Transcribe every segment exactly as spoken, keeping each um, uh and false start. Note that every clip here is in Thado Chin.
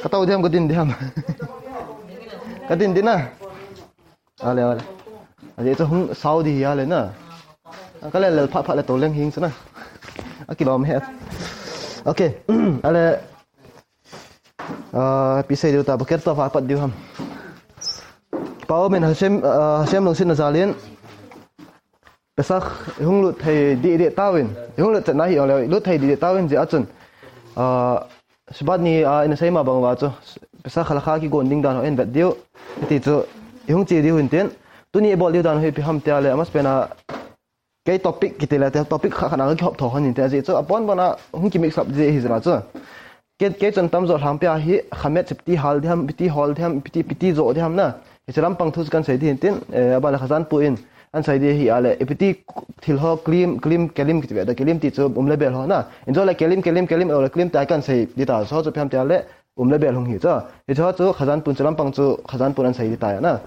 Ka tou diam, ka din diam. Ka din din na. Ale, ale. Ajeh chu hung sao di hi ale na. Ka le le pha pha le tou leng hing chu na. A kilom he. Okay. Ale. Ah, pi sei diu ta, bucket to fa pat diu ham. Pau min Hashem, ah, Hashem lungsetna jalin. Pesach hung lut thei di di tauvin. Hung lut thei na hi ole, lut thei di di tauvin jeh a chun. Ah, Shabbat ni a ina sei ma bang uva chu. Pesach halakha kigon ding dan ho in vet diu. Ti chu, hung chi diu hin tin. Tuni bol diu dan ho hi ipi ham tia le, amas pena Kei topic kiti le, topic khat khat a kihop tho hon inte, ajeh chu, abon bon a, hung ki mix up jeh hi jeh a chu. Kei, kei chun tamjo lhangpi a hi, chametz ipiti hal diham, ipiti hol diham, ipiti, ipiti jo diham na. Hiche lampang thu chu kan sei di hin tin, eh, aban le Khazan pu in, an sei di hi a le, ipiti thil ho, kelim, kelim, kelim kiti ve da, kelim ti chu, um le bel ho na. Injo le kelim, kelim, kelim, le kelim ta kan sei di ta, so chu ipi ham tia le, um le bel hung hi chu. Hiche ho chu Khazan pun chu lampang chu Khazan pun an sei di ta ya na.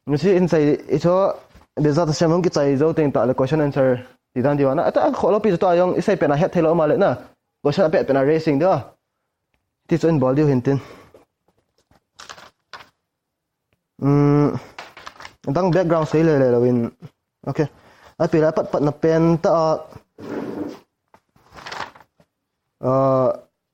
Misi in sei, hiche ho Bezat Hashem hung kichai jou teng tah le question answer ti dan diu ana. Ata kho lo pi chu ta jong i sei pen a het thei lo ma le na. Question a pet pen a racing diu. Ti chu in bol diu hin tin. Um, dang background sei le le lo in. Okay. A pi la pat pat na pen ta a. Ah,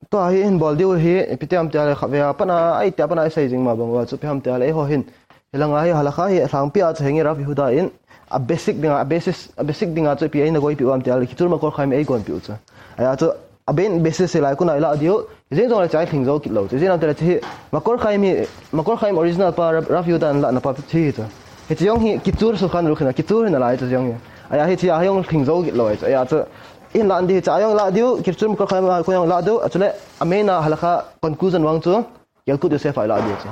tua hi hin bol diu hi, ipi ti ham tia le khatvei a pat a, ai tia pat a i sei jing ma bang uva chu ipi ham tia le, eiho hin. Hilanga hi halakha hi lhangpi a chu henge Rav Yehuda in, a basic dinga, a basis, a basic dinga chu ipi eina goipi u ham tia le, kitur makor chaim ei gonpi u chu. Ahi a chu, a main basis hi lai kun a i lah diu, jing jong le chai lhing jou kit lou chu. Jing ham tia le chu hi, makor chaim hi, makor chaim original pa Rav, Rav Yehuda in lahna pa chu hi chu. Hiche jong hi kitur shulchan aruch hi na, kitur hi na lai chu jong hi. Ahi a hiche a jong lhing jou kit lou chu. Ahi a chu, Hin lah an di hi cha jong lah diu, kitur makor chaim a jong lah diu, a chule a main a halakha conclusion vang chu, Yalkut Yosef a i lah diu chu.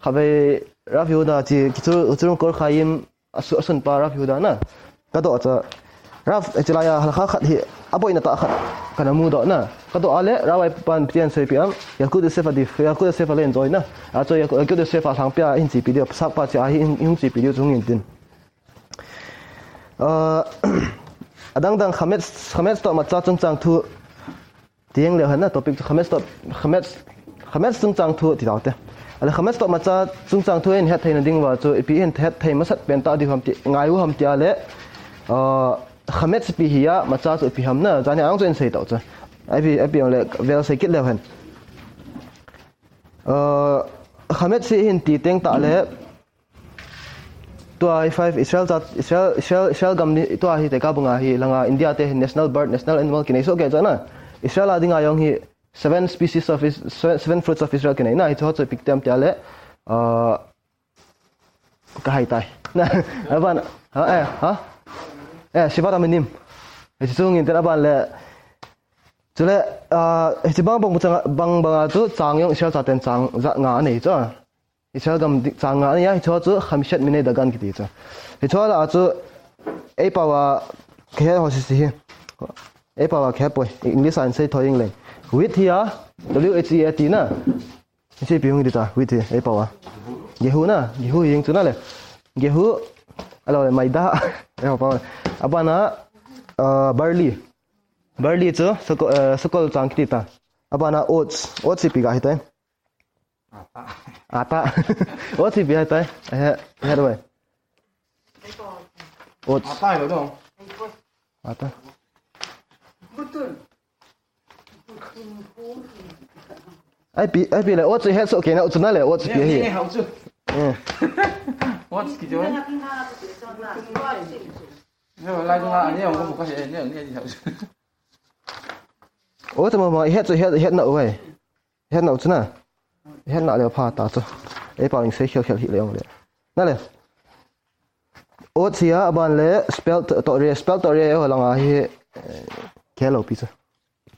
Khatvei Rav Yehuda chu, kitur, kitur makor chaim a su, a sun pa Rav Yehuda na. Ka doh chu. Rav, hiche lai a halakha khat hi, a boina tah khat, kana mu doh na. Ka doh a le, Rav ai pan pian sei pi am, Yalkut Yosef a di, Yalkut Yosef a len joi na. A chu Yalkut, Yalkut Yosef a lhangpi a hin chi pi diu, Pesach pa chu a hi hin, hin chi pi diu chu hung in tin. Ah, adang dang chametz, chametz toh matzah chungchang thu ti jeng leu hen na topic chu chametz toh, chametz, chametz chungchang thu ti tau te. Ale chametz toh matzah chungchang thu hin het theina ding uva chu ipi hin het thei masat pen ta diu ham ti, ngai u ham ti a le, ah, chametz ipi hi a, matzah chu ipi ham na, jani ang chu in sei tau chu. Ipi, ipi ang le vel sei kit leu hen. Ah, chametz hi hin ti teng tah le, Tua hi five Israel cha, Israel, Israel, Israel gam ni, tua hi tekah banga hi langa India te hi national bird, national animal kinei soh kei chu na. Israel a dinga jong hi seven species of Is-, seven, seven fruits of Israel kinei na, hiche ho chu ipi ti ham tia le, ah, ka hai tai. Na, aban, ha, eh, ha? Eh, Shivat Haminim. Hiche chu hung in tin aban le, chule, ah, hiche bang bang chu bang banga chu chang jong Israel chaten chang ja nga anei chu. Israel gam di-, chang nga anei a, hiche ho chu Chamishet Minei Dagan kiti chu. Hiche ho lah a chu, ei pao a, kahe ho sese hi. Ei pao a kahe poi, English a in sei thou jeng leng. Wheat hi a, W H E A T na. Hiche ipi hung hi di ta, wheat hi, ei pao a. Gehu na, gehu hi jeng chu na le. Gehu, alou le, maida, ei pao a. Aban a, ah, barley. Barley chu, sako-, ah, sakol chang kiti ta. Aban a, oats, oats ipi ga hi tai. Ata. Ata. Oats ipi ahi tai? Ahe, ahe doi. Oats. Ata hi lo dong. Ata. Ai pi, ai pi le, oats het soh kei na, oats na le, oats pi hi. Ni, ni, hau chu. Eh. Oats ki jo. Ni, lai dong a, ni, hau ko ka he, ni, ni, ni, hau chu. Oats ma, ma, het chu, het, het na, oi. Hetna u chu na. Hetna leh pha ta chu. Ei pao in sei khel khel hih leh ong le. Na le. Oats hi a, aban le spelt toh re, spelt toh re, eiho langa hi, eh, khel lou pi chu.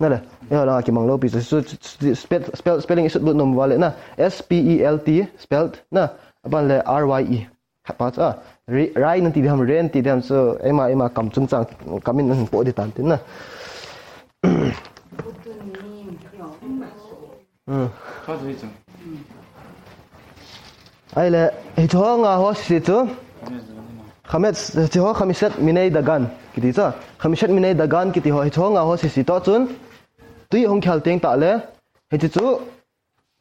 Na le. Eiho langa kimang lou pi chu. Chu, chu, chu, spell, spell, spelling i sut lut nom uva le na. S P E L T, spelt, na. Aban le R Y E. Khat pa chu, ah, ri-, rai nan ti diham, ren ti diham chu, eima, eima kam chungchang, kam in nan po di tan tin na. Hmm. Ahile, hiche ho nga ho sese chu, Chametz, hiche ho Chamishet Minei Dagan, kiti chu, Chamishet Minei Dagan kiti ho, hiche ho nga ho sese toh chun, tui hung khel teng tah le, hiche chu,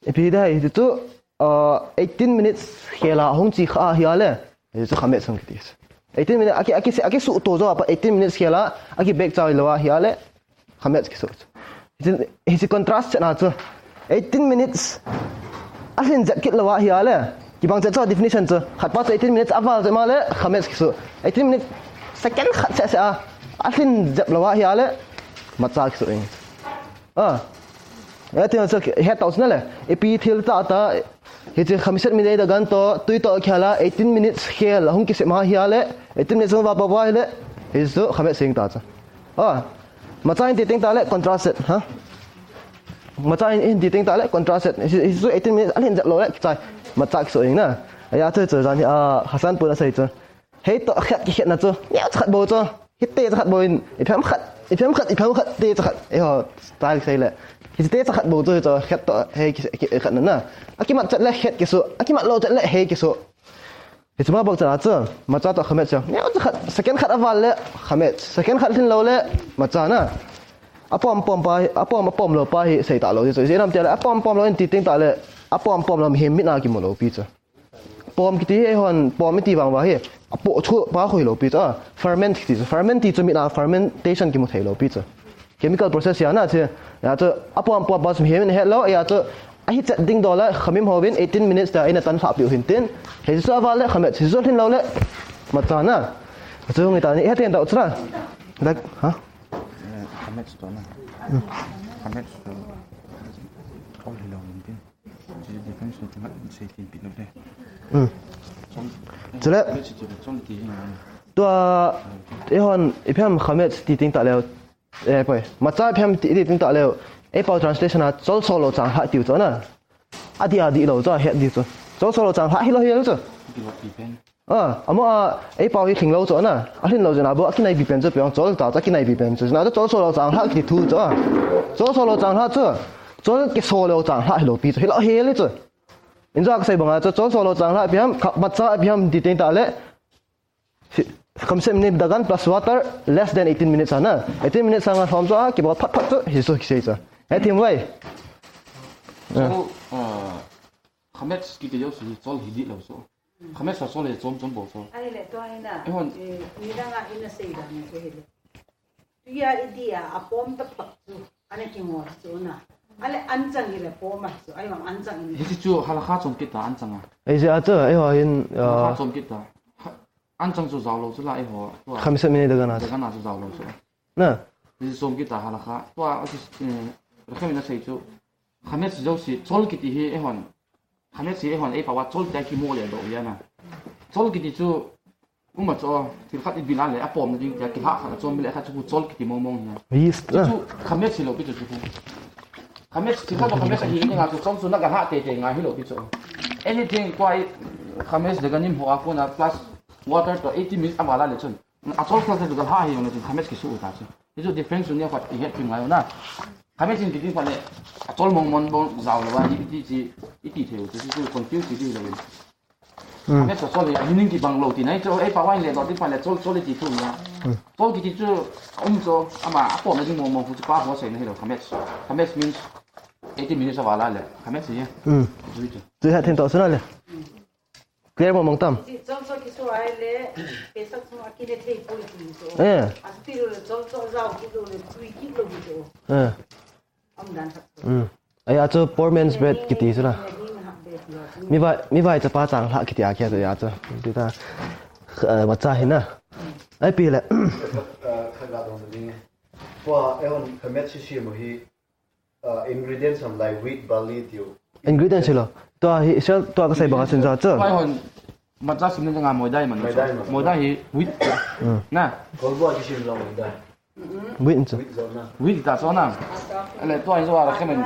Ipi dai, hichu, uh, eighteen minutes khela hung chi kha hi ale. Hichu khamet sung kiti. Eighteen minutes, aki, aki, aki su to jo apa eighteen minutes khela, aki break chai lo hi ale. Khamet kisu. Hichu, hichu contrast na chu. Eighteen minutes. Alhin jep kit lo hi ale. Kibang che chu definition chu. Khat pa chu eighteen minutes aval che ma le, khamet kisu. Eighteen minutes second khat se se a. Alhin jep lo hi ale. Macha kisu ing. Ah. Eh, tin chu het tau sna le. Ipi thil ta ta. Hichu khamiset minute da gan to, tui to khela, eighteen minutes khel, hung kisem ha hi ale. Eighteen minutes hung va pa va hi le. Hichu khamet sing ta chu. Ah. Macha in ti ting ta le, contrasted, ha? Macha in, in ti ting ta le, contrasted. Hichu, hichu eighteen minutes, alhin jep lo le, chai. Macha kisu ing na. Aya chu chu jan hi, ah, Hasan pu na sei chu. Hei to khat ki khat na chu. Neo khat bo chu. Hite cha khat bou in, iphem khat, iphem khat, iphem khat, te cha khat. Eiho, style sei le. Hite cha khat bou chu, chu khat to, hei ki, ki, khat na na. Akimat chat le khat kisu, akimat lo chat le hei kisu. Hichu ma bok cha chu, macha to khamet cha. Neo cha khat, second khat aval le, khamet. Second khat lhin lo le, macha na. Apom pom pa, apom, apom lo pa hi sei ta lo chu. Isi nam te le, apom pom lo in ti ting ta le, apom pom lo mi hem mit na kimu lo pi chu. Pom kiti hi hon, pom iti vang va hi. Apo chu pa khoi lo pi chu. Ferment kiti chu. Ferment ti chu mi na fermentation kimu thei lo pi chu. Chemical process ya na chu. Ya chu apom pom pa sum hi min het lo. Ya chu ahi chet ding do la khamim hovin eighteen minutes ta ina tan sa piu hin tin. He chu aval le khamet chu lhin lo le. Macha na. Chu ngi ta ni het ten da chu na. Dak, ha? Khamet chu na. Khamet chu. Kau hi lo min tin. Chi difference ni tinga sei tin pi lo de. Hmm. Chule. Chi chi chom ti hi na. Tua, eihon, iphem khamet ti ting ta leo. Eh, poi. Macha iphem ti, ti ting ta leo. Eipao translation a chol solo chang ha tiu chu na. Adi adi lo chu, het di chu. Chol solo chang ha hi lo hi lo chu. Ti lo ti pen. Ah, amo a, eipao hi thing lo chu na. Alhin lo chu na bo, akinai bi pen chu piang chol ta, akinai bi pen chu. Na chu chol solo chang ha kiti thu chu. Chol solo chang ha chu. Chol kiso lo chang ha hi lo pi chu. Hi lo hi le chu. Injo kasei banga chu, chol solo chang ha piam, kha, macha piam ti ting ta le. Khamset minute da gan plus water, less than eighteen minutes ana. Eighteen minutes anga hom chu a, kibol phat phat chu, hi chu kisei chu. He thim vai. Chu, ah, khamet kiti jo si chol hi di lo chu. Khamet sa chol le chom chom bo chu. Ai le to ai na. Eihon. Eh, ni dang a ina sei dang ni chu hi le. Tuya idia apom tapak chu. Ana kingol chu na. Ale anchang ile pom a chu. Ai mang anchang ile. Hichu chu halakha chom kita anchang a. Ei je a chu, eiho hin, Halakha ah, chom kita. Ha, anchang chu jao lo chu la eiho. Tua. Khamset minute da gan a. Da gan a chu jao lo chu. Na. Hichu chom kita halakha. Tua, eh, rakhem ina sei chu. Khamet si jo si, chol kiti hi eihon. Khamet si eihon eipao a chol tia kimu le do ya na. Chol kiti chu, uma chu, thil khat i bil a le, apom na ding tia kilha khat a chom bil a khat chu chol kiti mong mong hi. Yeast na. Chu khamet si lo pi chu chu. Khamet, thil khat khamet hi ni nga chu chom chu na ga ha te te nga hi lo pi chu. Anything koi khamet de ga nim ho a ko na plus water to eighty mils a ma la le chun. A chol khel chu ga ha hi yong le chun khamet kisu ta chu. Hichu difference chu ni khat i het phim ngai u na. Khamet chin kiti khat le, a chol mong mong bong jao lo va, i ti chi, i ti thei u, chu chu confuse ti lo. Hmm. Khamet sa chol hi, a meaning kibang lo ti nai, chu, ei pa wine le, dot ti pa le, chol, chol ti thu na. Hmm. Chol kiti chu, um chu, ama, apom na ding mong mong hu chu pa ho sei na hi lo, khamet. Khamet means eighty minutes a va la le, khamet si ye. Hmm. Chu chu. Chu ha then to su na le. Clear mong mong tam. Chi chol chol kisu ai le, pesak sung a kine thei poi ti chu. Eh. Asu ti lo le chol chol jao kit lo le tui kit lo ti chu. Eh. Am dan khat. Mm. Ai a chu poor man's bread kiti chu na. Mi vai, mi vai chapa chang lha kiti a kia chu ya chu. Ti ta, eh, macha hi na. Ai pi le. Eh, kha ga dong ding. Kwa, eh, on khamet si si mo hi. Uh, ingredients ham lai wheat, barley tiu. Ingredients hi lo. Tua hi Israel tua kasei banga chun ja chu. Pai hon, macha sim ni nga moidai man. Moidai man. Moidai hi wheat. Hmm. Na. Kolbu a kisim lo moidai. Wheat chu. Wheat jo na. Wheat ta chu na. Ale tua in jo ara kemen.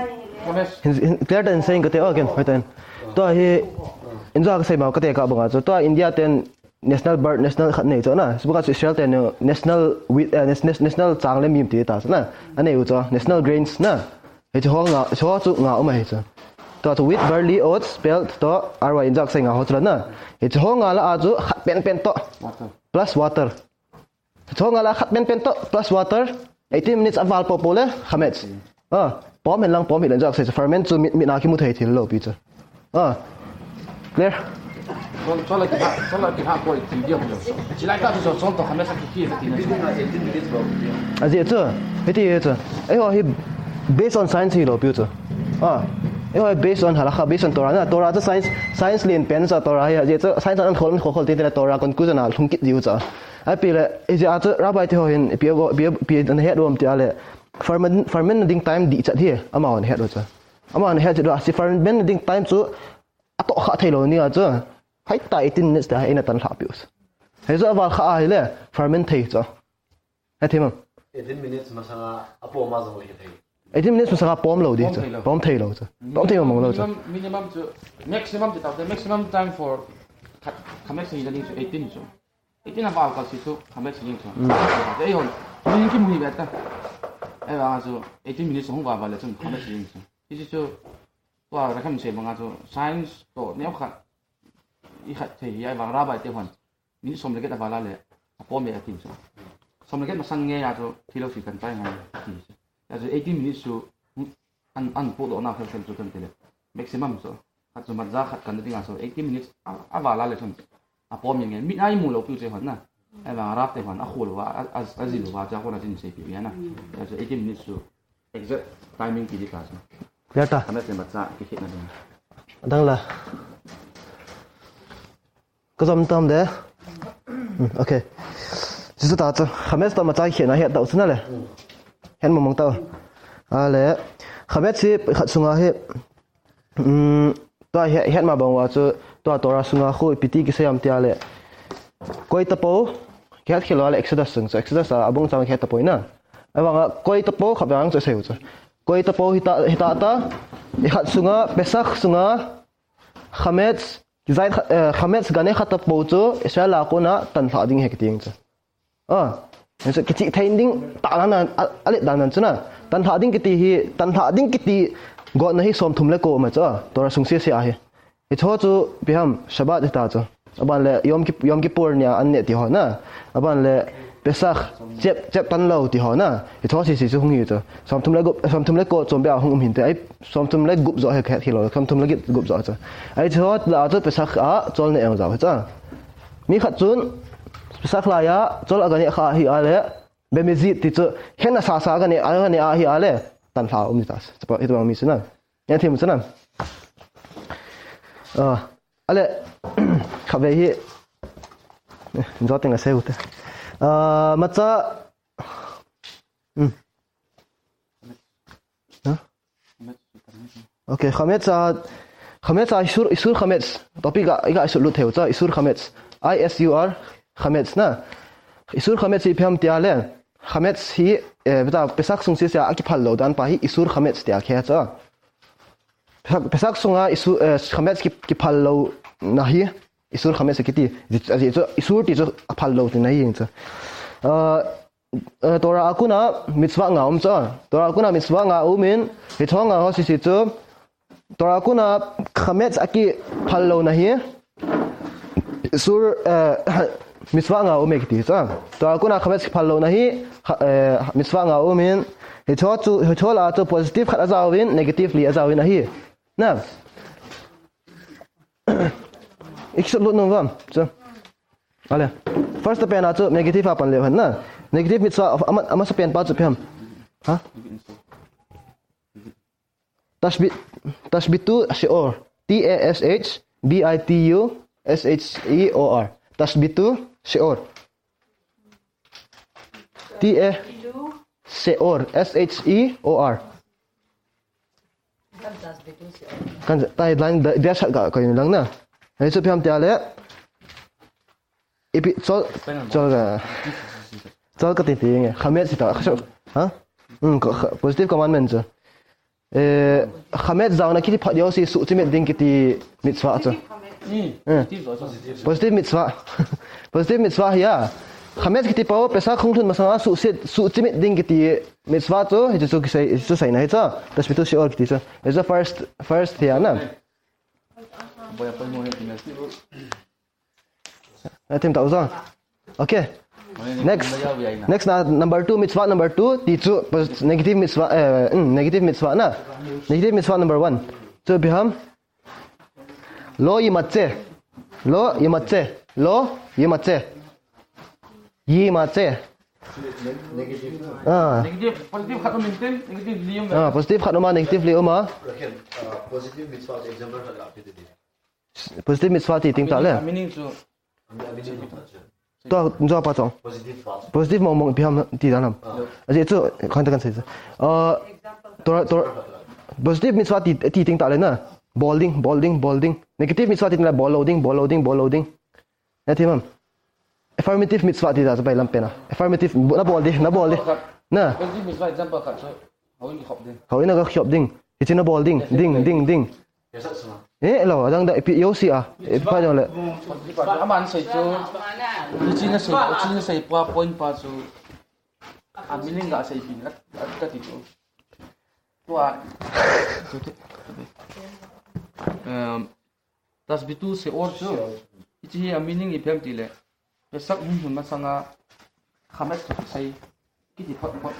Kemen. Hin, hin, clear ta in saying kate again, hoitan. Tua hi, in jo kasei banga kate ka banga chu. Tua India ten National bird, national khat nei chu na. Sibuka chu Israel te national wheat, eh, nas-, nas-, national chang le mim ti ta chu na. Anei u chu national grains na. Hichu ho nga, hichu ho chu nga um ahi chu. Tua chu wheat, barley, oats, spelt, to, arwa in jak sei nga ho chu la na. Hichu ho nga la a chu khat pen pen to. Water. Plus water. Hichu ho nga la khat pen pen to, plus water. Eighteen minutes a val po po le, khamets. Ah. Pom hen lang pom hi len jak sei chu, ferment chu mit, mit a kimu thei thil lou pi chu. Ah. Clear? Chol, chol a kiha, chol a kiha poi ti dia mo. Chilai ka chu chol to khamet sa ki ki sa ti na. Ajeh chu, hiti chu. Eiho hi based on science hilou pi chu. Ah. Eiho hi based on halakha, based on Torah na. Torah chu science, science len pen chu Torah hi. Ajeh chu science an khol, khol, khol ti ti na Torah conclusion a lhung kit diu chu. Api le, ajeh chu rabbi te ho hin, pi, pi, pi, an het uvam ti a le. Ferment, ferment na ding time dih chat hi, amahon het u chu. Amahon het chat u, a si ferment na ding time chu, atoh kha thei lou ni a chu. Hei ta eighteen minutes ta, eina tan lha piu chu. Hei chu aval kha a hile, ferment thei chu. He thei mam. Eighteen minutes masanga apom a jong le thei. Eighteen minutes masanga pom lou di chu. Pom thei lou. Pom thei lou chu. Pom thei mong lou chu. Minimum, minimum chu, maximum chu ta, maximum time for kha, khamet sa hi ding chu eighteen chu. Eighteen a val kal si chu, khamet sa ding chu. Mm. Eihon, min kimu hi ve ta. Eivang chu, eighteen minutes hung val val le chun, khamet sa ding chu. Hichu chu, tua ra kham se banga chu, science to neo khat, i khat thei hi, eivang rabbi te hon. Minute som le get a val a le, apom e ati chu. Som le get masang nge a chu, thilou si kan tai ngai, ati chu. A chu eighteen minutes chu, an, an podoh na khel khel chu kan ti le. Maximum chu. Khat chu matzah khat kan ding a chu eighteen minutes a, aval a le chun. Apom nge. Mit a imu lou piu chu hon na. Eivang rab te hon, akhol uva, a, a, aji lou uva, chu a kona chin sei piu ya na. A chu eighteen minutes chu. Exact timing ti di ka chu. Clear ta. Khamet le matzah, ki khit na ding. Adang la. Ka jom tam de. Hmm, okay. Jisu ta chu, khamet to matzah khena het tau chu na le. Het mong mong tau. A le, khamet si khat sunga hi, um, tua het, het ma bang uva chu, tua Torah sunga khu ipi ti kisei am ti a le. Koi tapou, kihet khel uva le Exodus sung chu, Exodus a abung chang kihet tapou na. Avanga koi tapou khat vang chu sei u chu. Koi tapou hita, hita ta, i khat sunga, Pesach sunga, Chametz, kizai kha-, eh, chametz ganeh khat tapou chu Israel a kona tan lha ding ahi kiti chu. Ah, hichu kichih thei ding tah dan a, a, alet dan dan chu na. Tan lha ding kiti hi, tan lha ding kiti gotna hi somthum le ko um e chu, ah, Torah sung sese ahi. Hicho chu ipi ham Shabbat hita chu. Aban le Yom Kip-, Yom Kippur nia an neh ti ho na. Aban le Pesach, chep, chep tan lou ti ho na. Hicho sese chu hung hi chu. Somthum le gup, somthum le ko chom beh a hung um hinte. Ai, somthum le gup joh hi kahet hilou, somthum le gup joh chu. Ai, chu la chu Pesach a chol neh jeng jao hi chu. Mi khat chun Pesach lai a chol aga neh kha hi a le, bemezid ti chu, hena sasa aga neh, aga neh a hi a le, tan lha um ni ta. Chu pa, hitobang mi chu na. Hethem chu na. Ah, a le, khatvei hi, eh, joteng a sei u te. Ah, matzah, hmm. Huh? Okay, chametz a, chametz a isur, isur chametz. Topic a, iga isur lut thei u chu, isur chametz. I S U R, chametz na. Isur chametz hi ipi ham ti a le. Chametz hi, eh, beta, Pesach sung sese a kiphal lou dan pa hi isur chametz tia kihe chu. Pesach, Pesach sunga isur, eh, chametz ki, kiphal louna hi isur chametz kiti. Ji, ji chu isur ti chu aphal lou tina hi chu. Ah, Eh, Torah a kona mitzvah nga um chu. Torah a kona mitzvah nga um in, hicho nga ho sese chu. Torah a kona chametz a kiphal louna hi. Isur, eh, mitzvah nga um e kiti chu. Torah a kona chametz kiphal louna hi, kha-, eh, mitzvah nga um in. Hicho chu, hicho la chu positive khat ajao in, negative li ajao in ahi. Na. Ikisut lut nom uvam. Chu. Ale. First pen a chu negative a pan leu hen na. Negative mitzvah ama, amasapen pa chu ipi ham. Ha? Tashbi-, Tashbitu Sheor. T A S H B I T U S H E O R. Tashbitu Sheor. T A Sheor. S H E O R. Kan tai lang da, dia sat ga ko lang na. Hichu ipi ham ti a le. Ipi chol, chol ga. Chol kati ti nge. Chametz hita. Ha? Hmm, ko, ko, positive commandment chu. Eh, chametz jaona kiti phat jouse suhchimit ding kiti mitzvah chu. Hmm. Eh. Positive mitzvah. Positive mitzvah hi a. Chametz kiti pa Pesach hung lhun masanga suhsit, suhchimit ding kiti mitzvah chu, hichu chu kisei, hichu seina hi chu. Tashbitu Sheor kiti chu. Hichu first, first hi a na. Hethem tau chu. Okay. Next. Next na number two, mitzvah number two, ti chu pos-, negative mitzvah, eh, mm, negative mitzvah na. Negative mitzvah number one. Chu ipi ham? Lo yimatze. Lo yimatze. Lo yimatze. Yimatze. Negative. Ah. Negative, positive khat um intin, negative li um. Ah, positive khat um a, negative li um a. Rakhel, ah, positive mitzvah example khat la pe te. Positive mitzvah ti ting ta le. Meaning, meaning chu. Tua, njo pa chong. Positive thoughts. Positive mong mong ipi ham ti dan ham. Ah. Ajeh chu, kan ta kan sei chu. Uh, Torah, Torah, positive mitzvah ti, ti ting ta le na. Bol ding, bol ding, bol ding. Negative mitzvah ti ting la bol lo ding, bol lo ding, bol lo ding. Na ti mam. Affirmative mitzvah ti ta chu bai lam pen a. Affirmative, na bol di, na bol di. Na. Positive mitzvah example khat chu. Houin kikhop ding. Houin a ka khop ding. Hichi na bol ding, ding, ding, ding. Eh, lo, adang da, ipi, yo si a. Ipi pa jong le. Aman sei chu. Hichi na sei, hichi na sei pa point pa chu. A meaning ga sei pin, at, at ka ti chu. Tua. Um, Tashbitu she'or chu. Hichi hi a meaning ipi ham ti le. Pesach hun hun masanga. Chametz kisei. Kiti phot phot.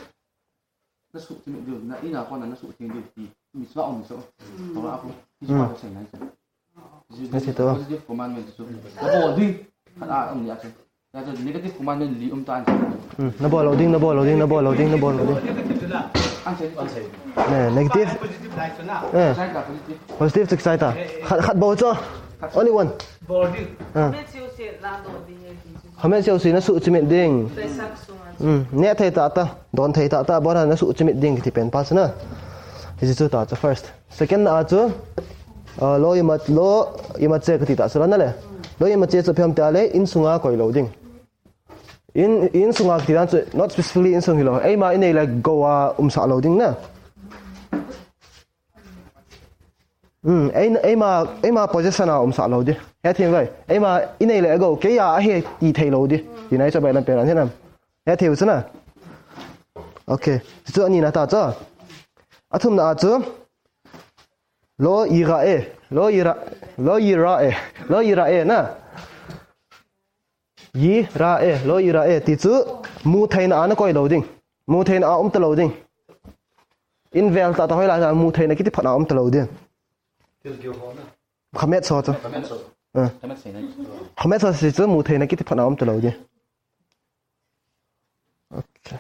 Na suh chimit diu, na in a kona na suh chimit diu ti. Mitzvah um chu. Torah a ko. Ti chu pa ko sei nai chu. Na sei to. Positive commandment chu. Na bol ding. Khat a um ni a chu. Ya chu negative commandment li um ta an chu. Hmm. Na bol lo ding, na bol lo ding, na bol lo ding, na bol lo ding. An sei. Ne, negative. Eh. Sai ta positive. Positive chu sai ta. Khat, khat bol chu. Only one. Bol ding. Ah. Chametz yosi na don ding e ti chu. Chametz yosi na suh chimit ding. Pesach sunga. Hmm. Ne thei ta ta, don thei ta ta, bona na suh chimit ding ti pen pa chu na. Hichi chu ta chu first. Second a chu, uh, lo yimat, lo yimatze kati ta chu la na le. Lo yimatze chu ipi ham ti le, insunga koi lo ding. In, insunga kati dan chu, not specifically insung hi lo. Eima i nei le gou a umsah lo ding na. Hmm, ei, eima, eima possession a umsah lo di. He thim vai. Eima i nei le gou, kei a ahi ti thei lo di. Ti nai chu bai lam pen a hin am. He thim chu na. Okay. Chu ani na ta chu. A thum na a chu. Lo yira'eh. Lo yira, lo yira'eh. Lo yira'eh na. Yira'eh, lo yira'eh, ti chu mu theina a na koi lo ding. Mu theina a um ta lo ding. In vel ta ta hoi la ta mu theina kiti phot a um ta lo ding. Til kiu ho na. Chametz ho chu. Chametz ho. Eh. Chametz sei na. Chametz ho si chu mu theina kiti phot a um ta lo ding. Okay.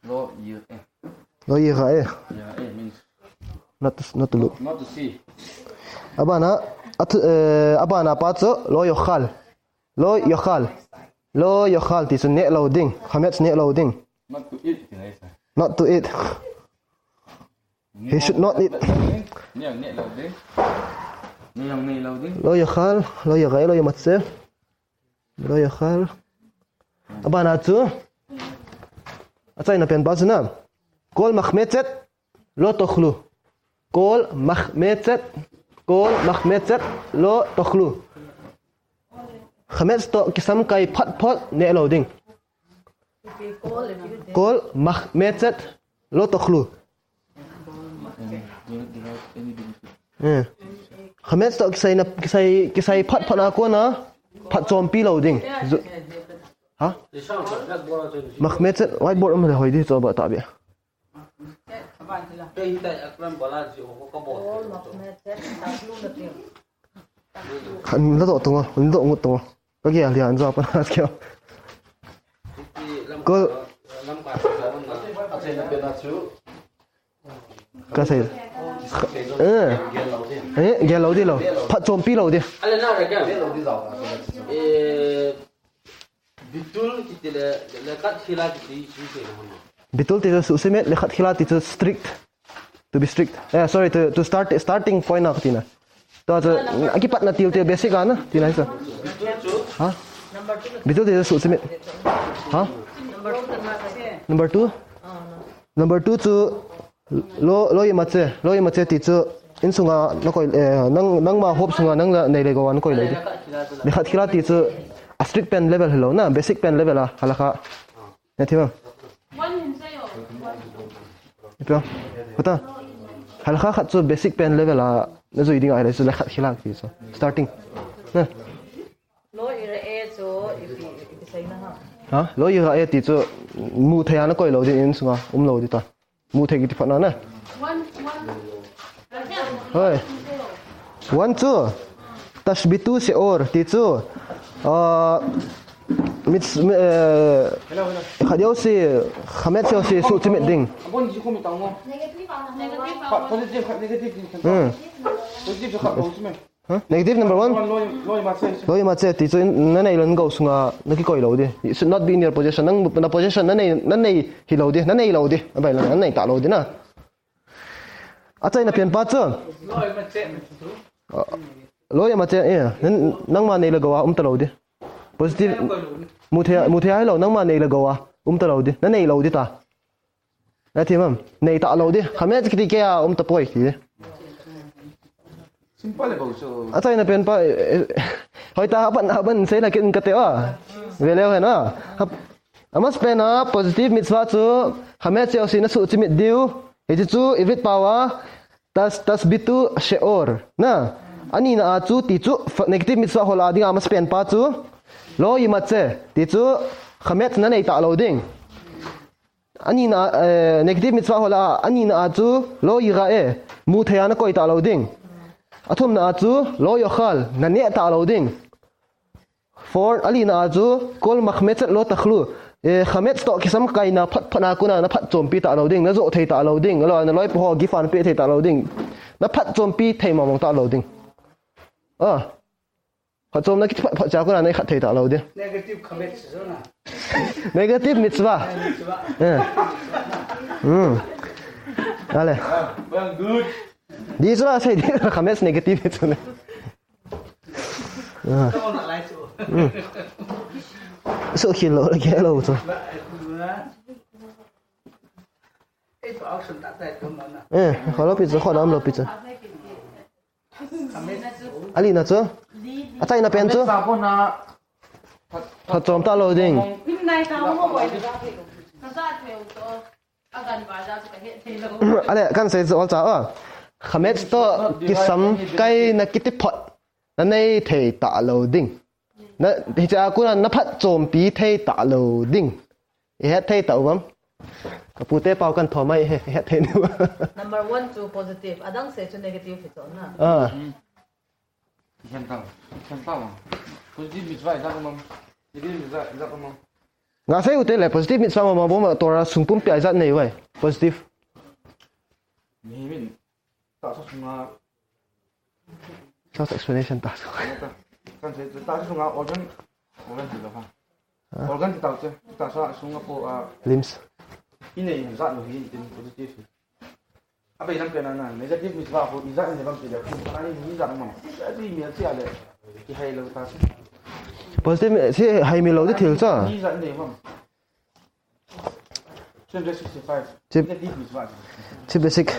Lo yira'eh. Lo yira'eh. Yira'eh means not to, not to look. Not to see. Abana, at, eh, abana pa chu lo yochal. Lo yochal. Lo yochal ti chu neh lo ding. Chametz neh lo ding. Not to eat, ti nai sa. Not to eat. He should not eat. Neh, neh lo ding. Neh, neh lo ding. Lo yochal, lo yira'eh, lo yimatze. Lo yochal. Abana chu. Achaina pen pa chu na. Kol machmetzet lo tochlu. Kol machmetzet. Kol machmetzet lo tochlu. Chametz to kisam kai phot phot neh lo ding. Kol machmetzet lo tochlu. Eh. Chametz to kisai na, kisai, kisai phot phot na kona, phatchompi lo ding. Zu-, ha? Machmetzet, whiteboard um le hoi di chu ba ta bia. Kan la do tung, la do ngut tung. Ka gel dia an ja pa na kio. Ko. Ka sei. Eh. Eh, gel lo di lo. Phatchompi lo di. Eh, bitul kiti le, lechatchila kiti, kiti na hon. Bitul ti chu suhchimit, lechatchila ti chu strict. To be strict. Eh, sorry, to, to start, starting point na kati na. To chu, akipatna til til basic a na, ti na hi sa. Ha? Bitul ti chu suhchimit. Ha? Number two? Number two chu, lo, lo yimatze, lo yimatze ti chu, insunga na koi, eh, nang, nangma hop sunga nang la nei le gou a na koi le di. Lechatchila ti chu, a strict pen level hi lo na, basic pen level a, halakha. Na thim am? Ipi am? Kota. Halakha khat chu basic pen level a na jui ding ahile chu lechatchila ti chu. Starting. Na. Lo yira'eh chu ipi, ipi Ha? Lo yira'eh ti chu mu thei a nakoi lou ding, in sunga um lou ding ta. Mu thei kiti phat na na. Hoi. One chu. Tashbitu she'or ti chu. Ah, mit, eh, khat jouse, khamet jouse suhchimit ding. Hmm. Huh? Negative number one. Lo yira'eh ti chu nanei lou gou sunga nakikoi lou ding. It should not be in your possession. Nang, na possession nanei, nanei hilou ding, nanei lou ding. Abai la, nanei talou ding na. Achaina pen pa chu. Ah, lo yira'eh, eh, nang, nangma nei le gou a um talou ding. Positive, mu thei, mu thei hilou, nangma nei le gou a um talou ding. Nanei lou ding ta. Nathi mam, nei talou ding. Khamet kiti kei a um tapoi ti. Simple le bou chu. Achaina pen pa, eh, eh, hoi ta, hapan, hapan sei la kin kate a. Veleu hen a. Hap, amasapen a positive mitzvah chu khamet jouse nasuhchimit diu. Hiche chu ivrit pau a tas, tashbitu she'or. Na, anina a chu ti chu negative mitzvah ho lah a dinga amasapen pa chu lo yira'eh ti chu khamet nanei talou ding. Anina, eh, negative mitzvah ho lah a, anina a chu lo yira'eh, mu thei a nakoi talou ding. Athumna a chu lo yochel, naneh talou ding. Four, alina a chu kol machmechet lo tachlu, eh, chametz toh kisam kaina phat phat a kona naphatchompi talou ding, najoh thei talou ding, lo, naloi pa ho gift a napeh thei talou ding. Naphatchompi thei mong mong talou ding. Ah. Phatchomna kiti phat, phat cha kona nei khat thei talou ding. Negative chametz chu na. Negative mitzvah. Mitzvah. Eh. Hmm. Ale. Ah, well, good. Di chu la sei di chametz negative chu ne. Ah. Come on, like chu. Hmm. So khel lou, khel lou chu. Eh, kholo pi chu, kholo am lou pi chu. Alina chu. Achaina pen chu. Phatchom talou ding. Ale, kan sei chu ol cha a. Chametz toh kisam kaina kiti phat nanei thei talou ding. Na, hiche a kona naphatchompi thei talou ding. Ihet thei tauvam. Kapute pau kan thom a, ihet thei diu. Number one chu positive, adang se chu negative hi chu na. Ah. Positive mitzvah ijat um am? Negative mitzvah ijat um am? Nga sei ute le positive mitzvah mama boma Torah sung pumpi a ijat nei uve. Positive. Mihem in tahsa sunga Just explanation tahsa. Kan sei tahsa sunga organ, organ hilou ham? Organ ti tau che, tahsa sunga po a. Limbs. Inei jat lou hi tin positive. Abai lam pen a na negative mitzvah ho ijat nei bang ti le, ani ijat um am? Abi mi a chi a le. Kihailou ta. Positive, si haimil lou ti thil cha. Ijat nei bang. Three hundred sixty-five. Chip. Negative mitzvah. Chip basic.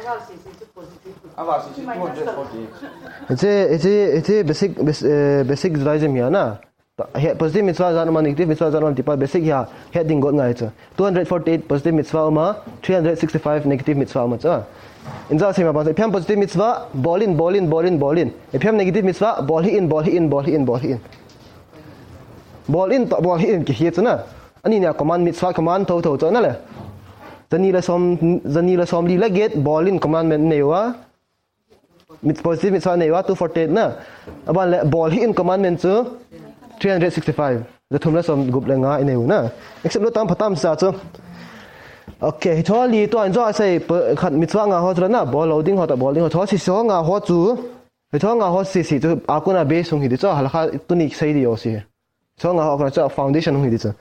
Ava sisi, two hundred forty-eight. Hiche, hiche, hiche basic, bas-, eh, basic Judaism hi na. He, positive mitzvah ijat um am, negative mitzvah ijat um am ti pa basic hi, het ding got ngai chu. Two hundred forty-eight positive mitzvah um a, three hundred sixty-five negative mitzvah um a chu. Inja sei ma bang, ipi ham positive mitzvah, bol in, bol in, bol in, bol in. Ipi ham negative mitzvah, bol hih in, bol hih in, bol hih in, bol hih in. Bol in toh bol hih in kihi chu na. Ani nia command mitzvah command thotho chu na le. Jani le som, jani le somli le get bol in commandment nei uva. Mit-, positive mitzvah nei uva two forty-eight na. Aban le bol hih in commandment chu three hundred sixty-five. Jathum le somgup le nga inei u na. Except lou tam pha tam sa chu. Okay, hiche li tua in jo a sei po-, khat mitzvah nga ho chu na, bol lou ding ho toh bol ding ho. Hiche sisi ho nga ho chu. Hiche nga ho sisi chu a kona base hung hi di chu, halakha tuni sei di jouse. Hiche nga ho a kona chu foundation hung hi di chu.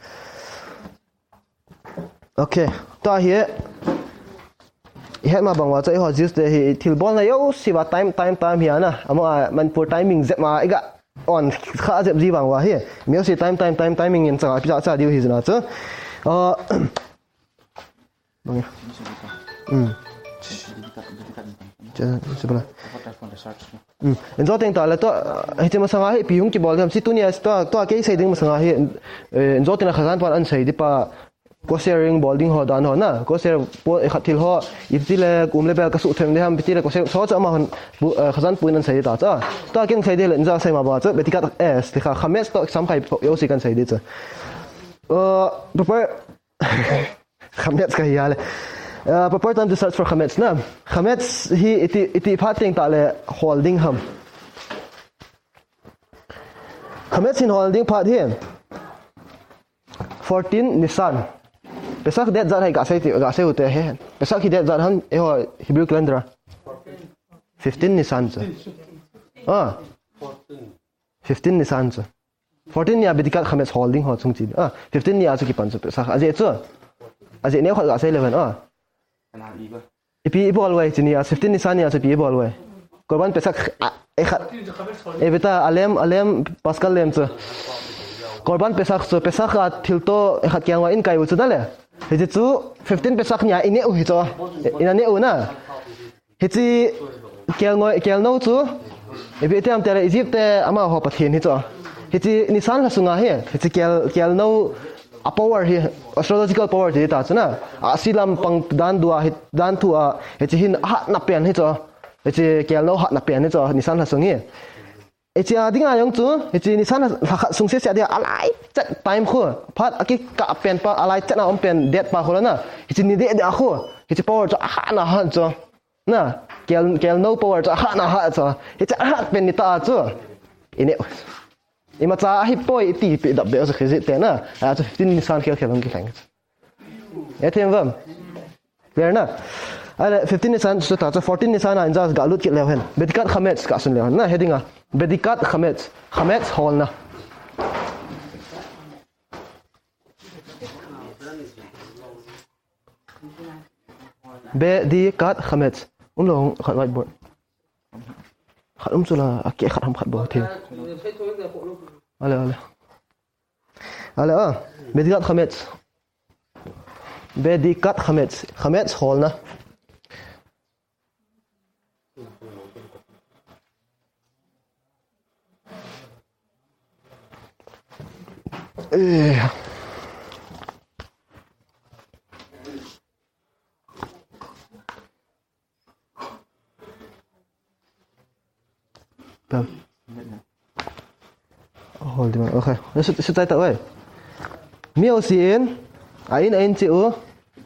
Okay, tua hi. Ihet ma bang uva chu eiho Jews te hi thil bolna jouse uva time, time, time hi a na. Amaho a Manipur timing jep ma iga on kha jep ji bang uva hi. Mi jouse time, time, time, timing in cha, pi cha, cha diu hi jeh a chu. Ah, Bang ya. Hmm. Cha, cha bala. Hmm. Injo teng ta le to, ah, hiche masanga hi ipi hung kibol dem si tunia to, to kei sei ding masanga hi, eh, injo teng a Khazan pan an sei di pa, Cross sharing bol ding ho dan ho na. Cross share po, eh, khat thil ho, iti le kum le bel ka suh them le ham, iti le cross share, so cha ma hon, bu, eh, khazan puin an sei ta cha. Ta ken sei de le, nja sei ma ba cha, betikat S, ti kha, khamets to, sam khai, yo si kan sei de cha. Uh, proper, khamets ka hi ya le. Uh, proper time to search for khamets na. Khamets hi iti, iti phat teng ta le, holding ham. Khamets hin holding phat hi. Fourteen Nisan. Pesach date jat hai ka sei ti, ka sei u te he. Pesach hi date jat ham, eiho Hebrew calendar a. Fifteen Nisan chu. Ah. Fifteen Nisan chu. Fourteen ni a betikat khamets holding ho chung chi. Ah, fifteen ni a chu kipan chu Pesach. Ajeh chu. Ajeh neo khat ka sei le ven. Ah. Ipi i bol uve, hiche ni a, fifteen Nisan ni a chu ipi i bol uve. Korban Pesach, a, e khat. E beta, a lem, a lem, Paschal lem chu. Korban Pesach chu, Pesach a thil to, e khat kiang uva in kai u chu na le. Hiche chu, fifteen Pesach ni a i neh u hi chu. I na neh u na. Hiche, kel ngoi, kel nou chu. Ipi ti am ti le Egypt te, amaho pathen hi chu. Hiche, Nisan lha sunga hi. Hiche kel, kel nou, a power hi, astrological power ti ta chu na. A silam pang dan dua hi, dan thu a, hiche hin a hatna pen hi chu. Hiche kel nou hatna pen hi chu, Nisan lha sung hi. Hiche a dinga jong chu, hiche Nisan lha khat sung sese a dia, a lai chet time khu. Phat a kikah pen pa, a lai chet na um pen date pa khu la na. Hiche ni deh deh a khu. Hiche power chu a hatna hat chu. Na, kel, kel nou power chu a hatna hat chu. Hiche a hat pen ni ta chu. I neh u. Imacha ahi poi iti pi dap be o sa khizit te na. A chu fifteen Nisan khel khel hung kilheng. E them vam. Clear na? Ale fifteen Nisan chu ta chu fourteen Nisan a inja ga lut kit leu hen. Betikat khamets ka sun leu hen. Na, heading a. Betikat khamets. Khamets holna. Betikat khamets. Um lo khat whiteboard. Khat um chu la, a ke khat ham khat bol thei. Ale, ale. Ale, ah. Betikat khamets. Betikat khamets. Khamets holna. Eh. Pam. Hold on. Okay. Let's sit, sit tight away. Mi o si in. A in, a in chi u.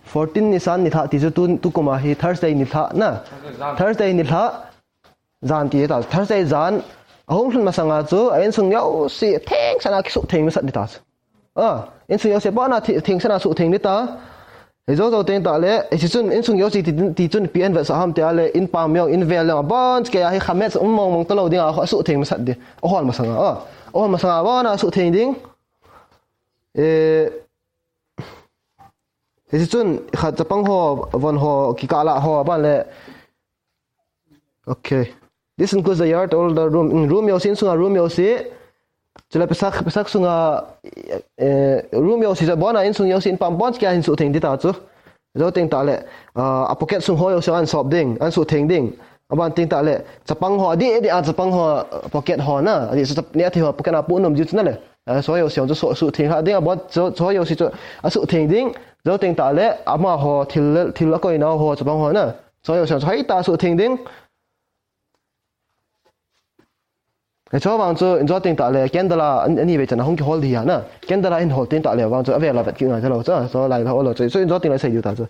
Fourteen Nisan nilhah ti chu tu, tu kum a hi Thursday nilhah na. Thursday nilhah. Jan ti ta. Thursday jan. A hung lhun masanga chu. A insung jouse. Theng sana kisuh theng masat di ta chu. A, insung jouse abona thi-, thengsan a suhtheng ding ta. Hiche jou jou teng tah le, hiche chun insung jouse ti, ti chun ipi ahin vetsah ham tia le, in pam jong, in vel jong, abon cheh a hi khamets um mong mong talou ding a, asuhtheng masat ding. Ahol masang a, a. Ahol masang a, abona suhtheng ding. E, hiche chun, khat chapang ho, von ho, kikah lah ho, aban le, Okay. This includes the yard, all the room. In room jouse, insunga room jouse. Chule Pesach, Pesach sunga, eh, room jouse, abona insung jouse, in pam abon cheh a hin suhtheng ding ta chu. Jou teng tah le, ah, a pocket sung ho jouse ahin sop ding, ahin suhtheng ding. Aban teng tah le, chapang ho, adih, adih a chapang ho, pocket ho na, adih, so, neh thei ho, pocket a pu nom jiu chu na le. Ah, so jouse chu suh, suhtheng kha ding, abon, so, so jouse chu, asuhtheng ding, jou teng tah le, amaho, thil, thil akoinau ho, chapang ho na. So jouse chu hoitah a suhtheng ding. Hiche vang chu, in jou teng tah le, candle a, an, ani vei chan a hung kihol ding ahi na. Candle a hin hol teng tah le, vang chu, avel a vet kit ngai talou chu, so lai la hol lou chu, so in jou teng le sei diu ta chu.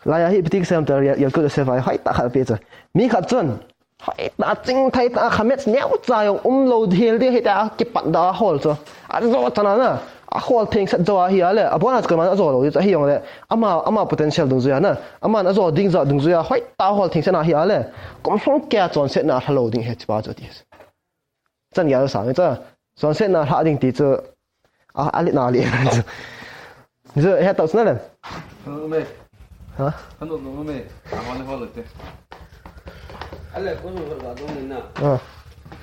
Lai a hi ipi ti kisei ham tile, Yalkut Yosef a hi hoitah khat ape chu. Mi khat chun, hoitah a chingthei tah a khamets neocha jong umlou hel ding ahi tia kipat da a hol chu. Ajo chan a na, ahol thengsel jou ahi a le, abona chu koiman ajo lou ding chu ahi jong le, ama, ama potential dungjui a na, aman ajo ding jeh dungjui a, hoitah a hol thengsel na ahi a le, kum lhung kei a chonsetna lha lou ding ahi chu pa chu ti. Chan gei a sang chu. Chonsetna lha ding ti chu. A, a le na le. Chu he tau sna le. Kanu me. Ha? Kanu no me. Amale hol te. Ale ko no ga dong ni na. Ah.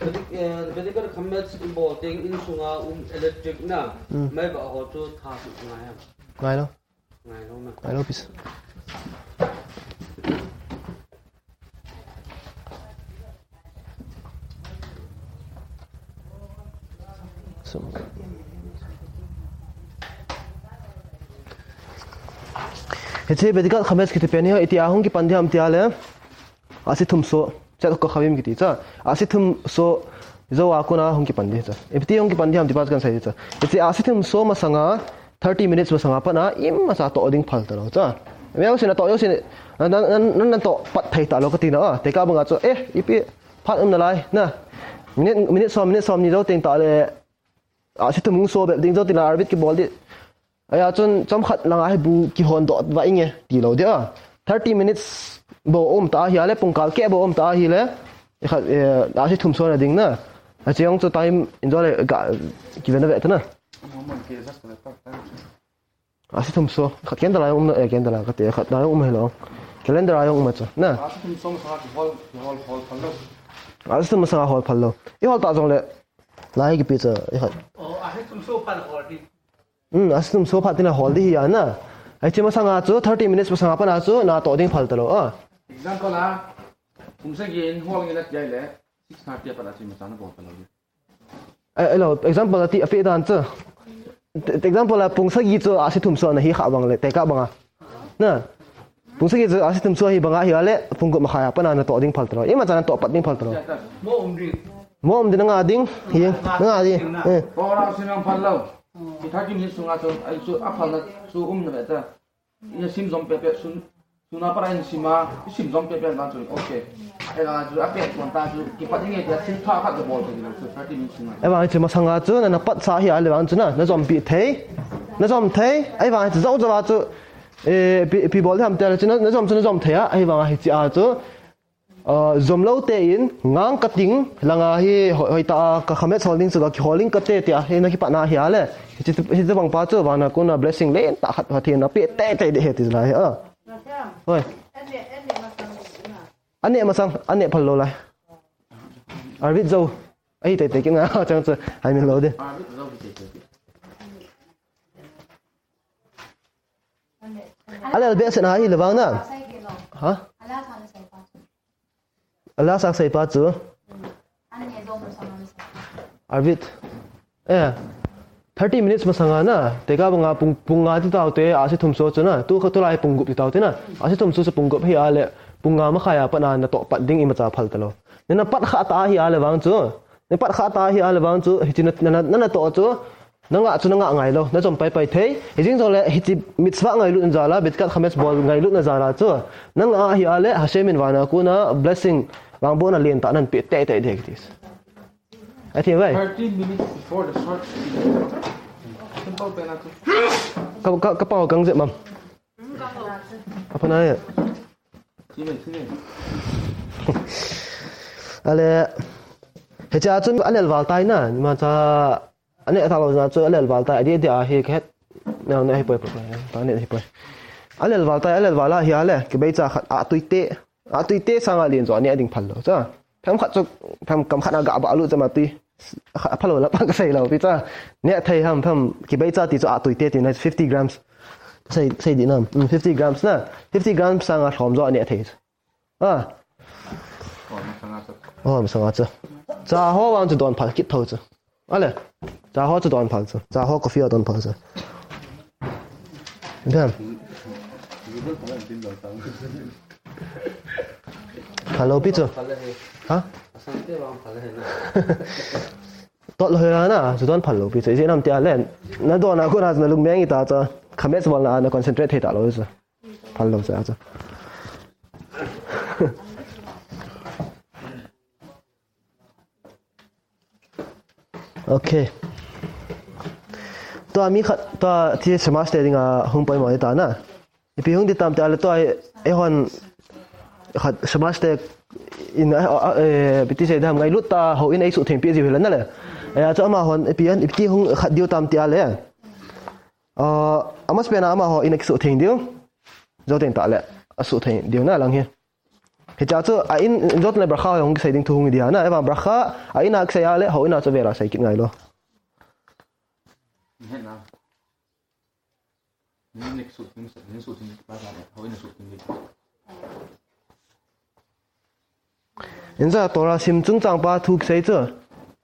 Bedi, eh, bedi kar khamet bol teng insunga um electric na. Hmm. Mei ba ho chu tha chu ngai ham. Ngai lou. Ngai lou na. Ngai lou, please. So, Hiche Bedikat Chametz kiti pen hi, iti a hung kipan ding ham tia le. Asi thum so, chet ko khavim kiti cha. Asi thum so, jo a kona hung kipan ding cha. Iti hung kipan ding ham ti pa kan sei cha. Hiche asi thum so masanga, thirty minutes masanga pat a, ima sa toh ding phal talou cha. Meu sin a toh, yo sin, nan, nan, nan, nan toh pat thei talou kati na, a, tekah banga chu, eh, ipi, phat um nalai, na. Minute, minute som, minute som ni jo teng ta le, asi thum hung so bep ding jo tina Arvit kibol di. Aya chun chomkhat langa hi bu kihon doh va inge tilou dia. Thirty minutes bou um ta ahile, pungkal keh bou um ta ahile. Ikhat, eh, asi thum so na ding na. Ache ong chu time in jo le ga kiven ve ta na. Asi thum so, khat calendar a um na, eh, calendar a kate, khat na um helou. Calendar a um ma chu na. Asi thum so masanga kihol, kihol, hol phal lou. Asi thum masanga hol phal lou. I hol ta jong le, lai kipi cha, ikhat. Oh, asi thum so pan hol di. Hmm, asi thum so phat tina hol di hi a na. Ai, hiche masanga chu thirty minutes masanga pat a chu natoh ding phal talou a. Example a, pung sagi in hol nge na tia le, six thirty a pat a chu ima sa nabol talou di. Ai, ai lo, example a ti a pe dan chu. Te-, example a pung sagi chu asi thum so na hi kha bang le, tekah banga. Na. Pung sagi chu asi thum so hi banga hi a le, pung gup makhai a pat a natoh ding phal talou. Ima cha natoh pat ding phal talou. Mo um di. Mo um di na nga ding, hi, na nga ding. Eh. Pora sin ang phal lou. Ki thirty minutes sunga chu, ai chu a phal na chu um na ve ta. Ina sim jom pepe sun, suna para in sima, i sim jom pepe vang chu, okay. Ai vang chu a pe kon ta chu, kipat inge tia sim tha khat bol chu, chu thirty minutes sunga. Ai vang chu masanga chu, na, na pat sa hi a le vang chu na, na jom pi thei. Na jom thei, ai vang chu jo jo a chu, eh, pi, pi bol ham tia chu na, na jom chu na jom thei a, ai vang hiche a chu, ah, jom lou te in, ngang ka ting, langa hi hoi, hoi ta, ka Chametz hol ding chu ka kihol ding kate tia, hi na kipat na hi a le. Hiche, hiche bang pa chu, vana kona blessing len tah khat Pathen in ape teitei ding ahi ti lai, a. Hoi. Aneh masang, aneh phal lou lai. Arvit jo. Ahi teitei kit ngai chang chu, hai min lou ding. Alel behseh na hi le vang na. Ha? Ala sa sei pa chu. Arvit. Eh. Thirty minutes masanga na. Tekah banga pung, pung nga ti tau te, asi thum so chu na. Tu kha tu lai pung gup ti tau te na. Asi thum so chu pung gup hi a le. Pung nga makhai a pat a natoh pat ding ima cha phal talou. Na, na pat kha ta hi a le vang chu. Na pat kha ta hi a le vang chu. Hiche na, na, na, natoh chu. Na ngah chu na ngah ngai lou, na jom pai pai thei. Hijing jong le, hiche mitzvah ngailut na jal a, Bedikat Chametz bol ngailut na jal a chu. Na ngah hi a le, Hashem in vana kona blessing, vang bon a len tah nan pe teitei ding ahi ti. Ahi ve. Thirty minutes before the short. Simple pen a chu. Ka, ka, ka pao kang je mam. Apa na ya? Sine, sine. Ale, hiche a chu alel val tai na, ima cha Aneh talou jeh a chu alel val tai, adih dih a hi kahet. Nang neh hi poi poi, ta neh hi poi. Alel val tai, alel val a hi a le, kibei cha khat a tui te. A tui te sanga len jo aneh ding phal lou cha. Phem khat chu, phem kam khat a ga ba lu cha ma tui. Khat a phal lou la pa ka sei lou pi cha. Neh thei ham phem kibei cha ti chu a tui te ti na fifty grams. Sei, sei di nam. Mm, fifty grams na. Fifty grams sanga lhom jo aneh thei. A. Hol masanga chu. Hol masanga chu. Cha ho vang chu don phal kit tho chu. Ale. Cha ho chu don phal chu. Cha ho coffee a don phal chu. Dam. Hello, pi chu. Ha? Tot lou hela na, chu don phal lou pi chu. Ijeh inem tia le. Na don a kona na lungmeng ita chu. Khamet wal na, na concentrate thei talou chu. Phal lou sa chu. Okay. Tua mi khat, tua thi Shamash te dinga hung poimo ta na. Ipi hung di tam te ale tua e hon khat Shamash te in, a, a, e, piti se dam ngailut ta ho in ei sutheng pi ji hila na le. Ya chu ama hon ipi an, ipi hung khat diu tam te ale. A, amas pena amaho in a kisutheng diu. Joteng ta le, asutheng diu na lang hi. Hicha chu, a in, jot le bracha hung kisei ding thu hung dia na, eva bracha, a in a kisei a le, ho in a chu vela sei kit ngai lou. Ni nik sutheng, ni sutheng, ba ba, ho in a sutheng diu. Inja Torah sim chungchang pa thu kisei chu.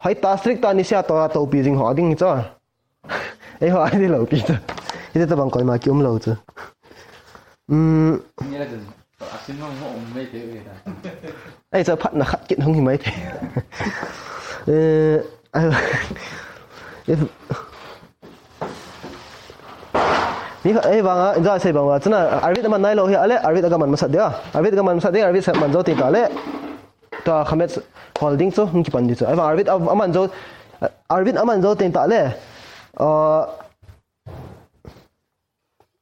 Hai ta strict ta ni sia Torah topi jing ho ding chu. Ei ho ai di lou pi chu. Hiti tabang koima ki um lou chu. Um, Ei, cha phat na khat kit hung hi mai thei. Eh, I, if, ni kha, ei vanga, inja sei vanga, chuna, Arvit aman nailou hi, ale, Arvit aga man masat dia. Arvit aga man masat dia, Arvit sa man jou teng tale. Tua khamet holding chu, hung kipan di chu. Ei vanga, Arvit a, aman jou, Arvit aman jou teng tale. Uh,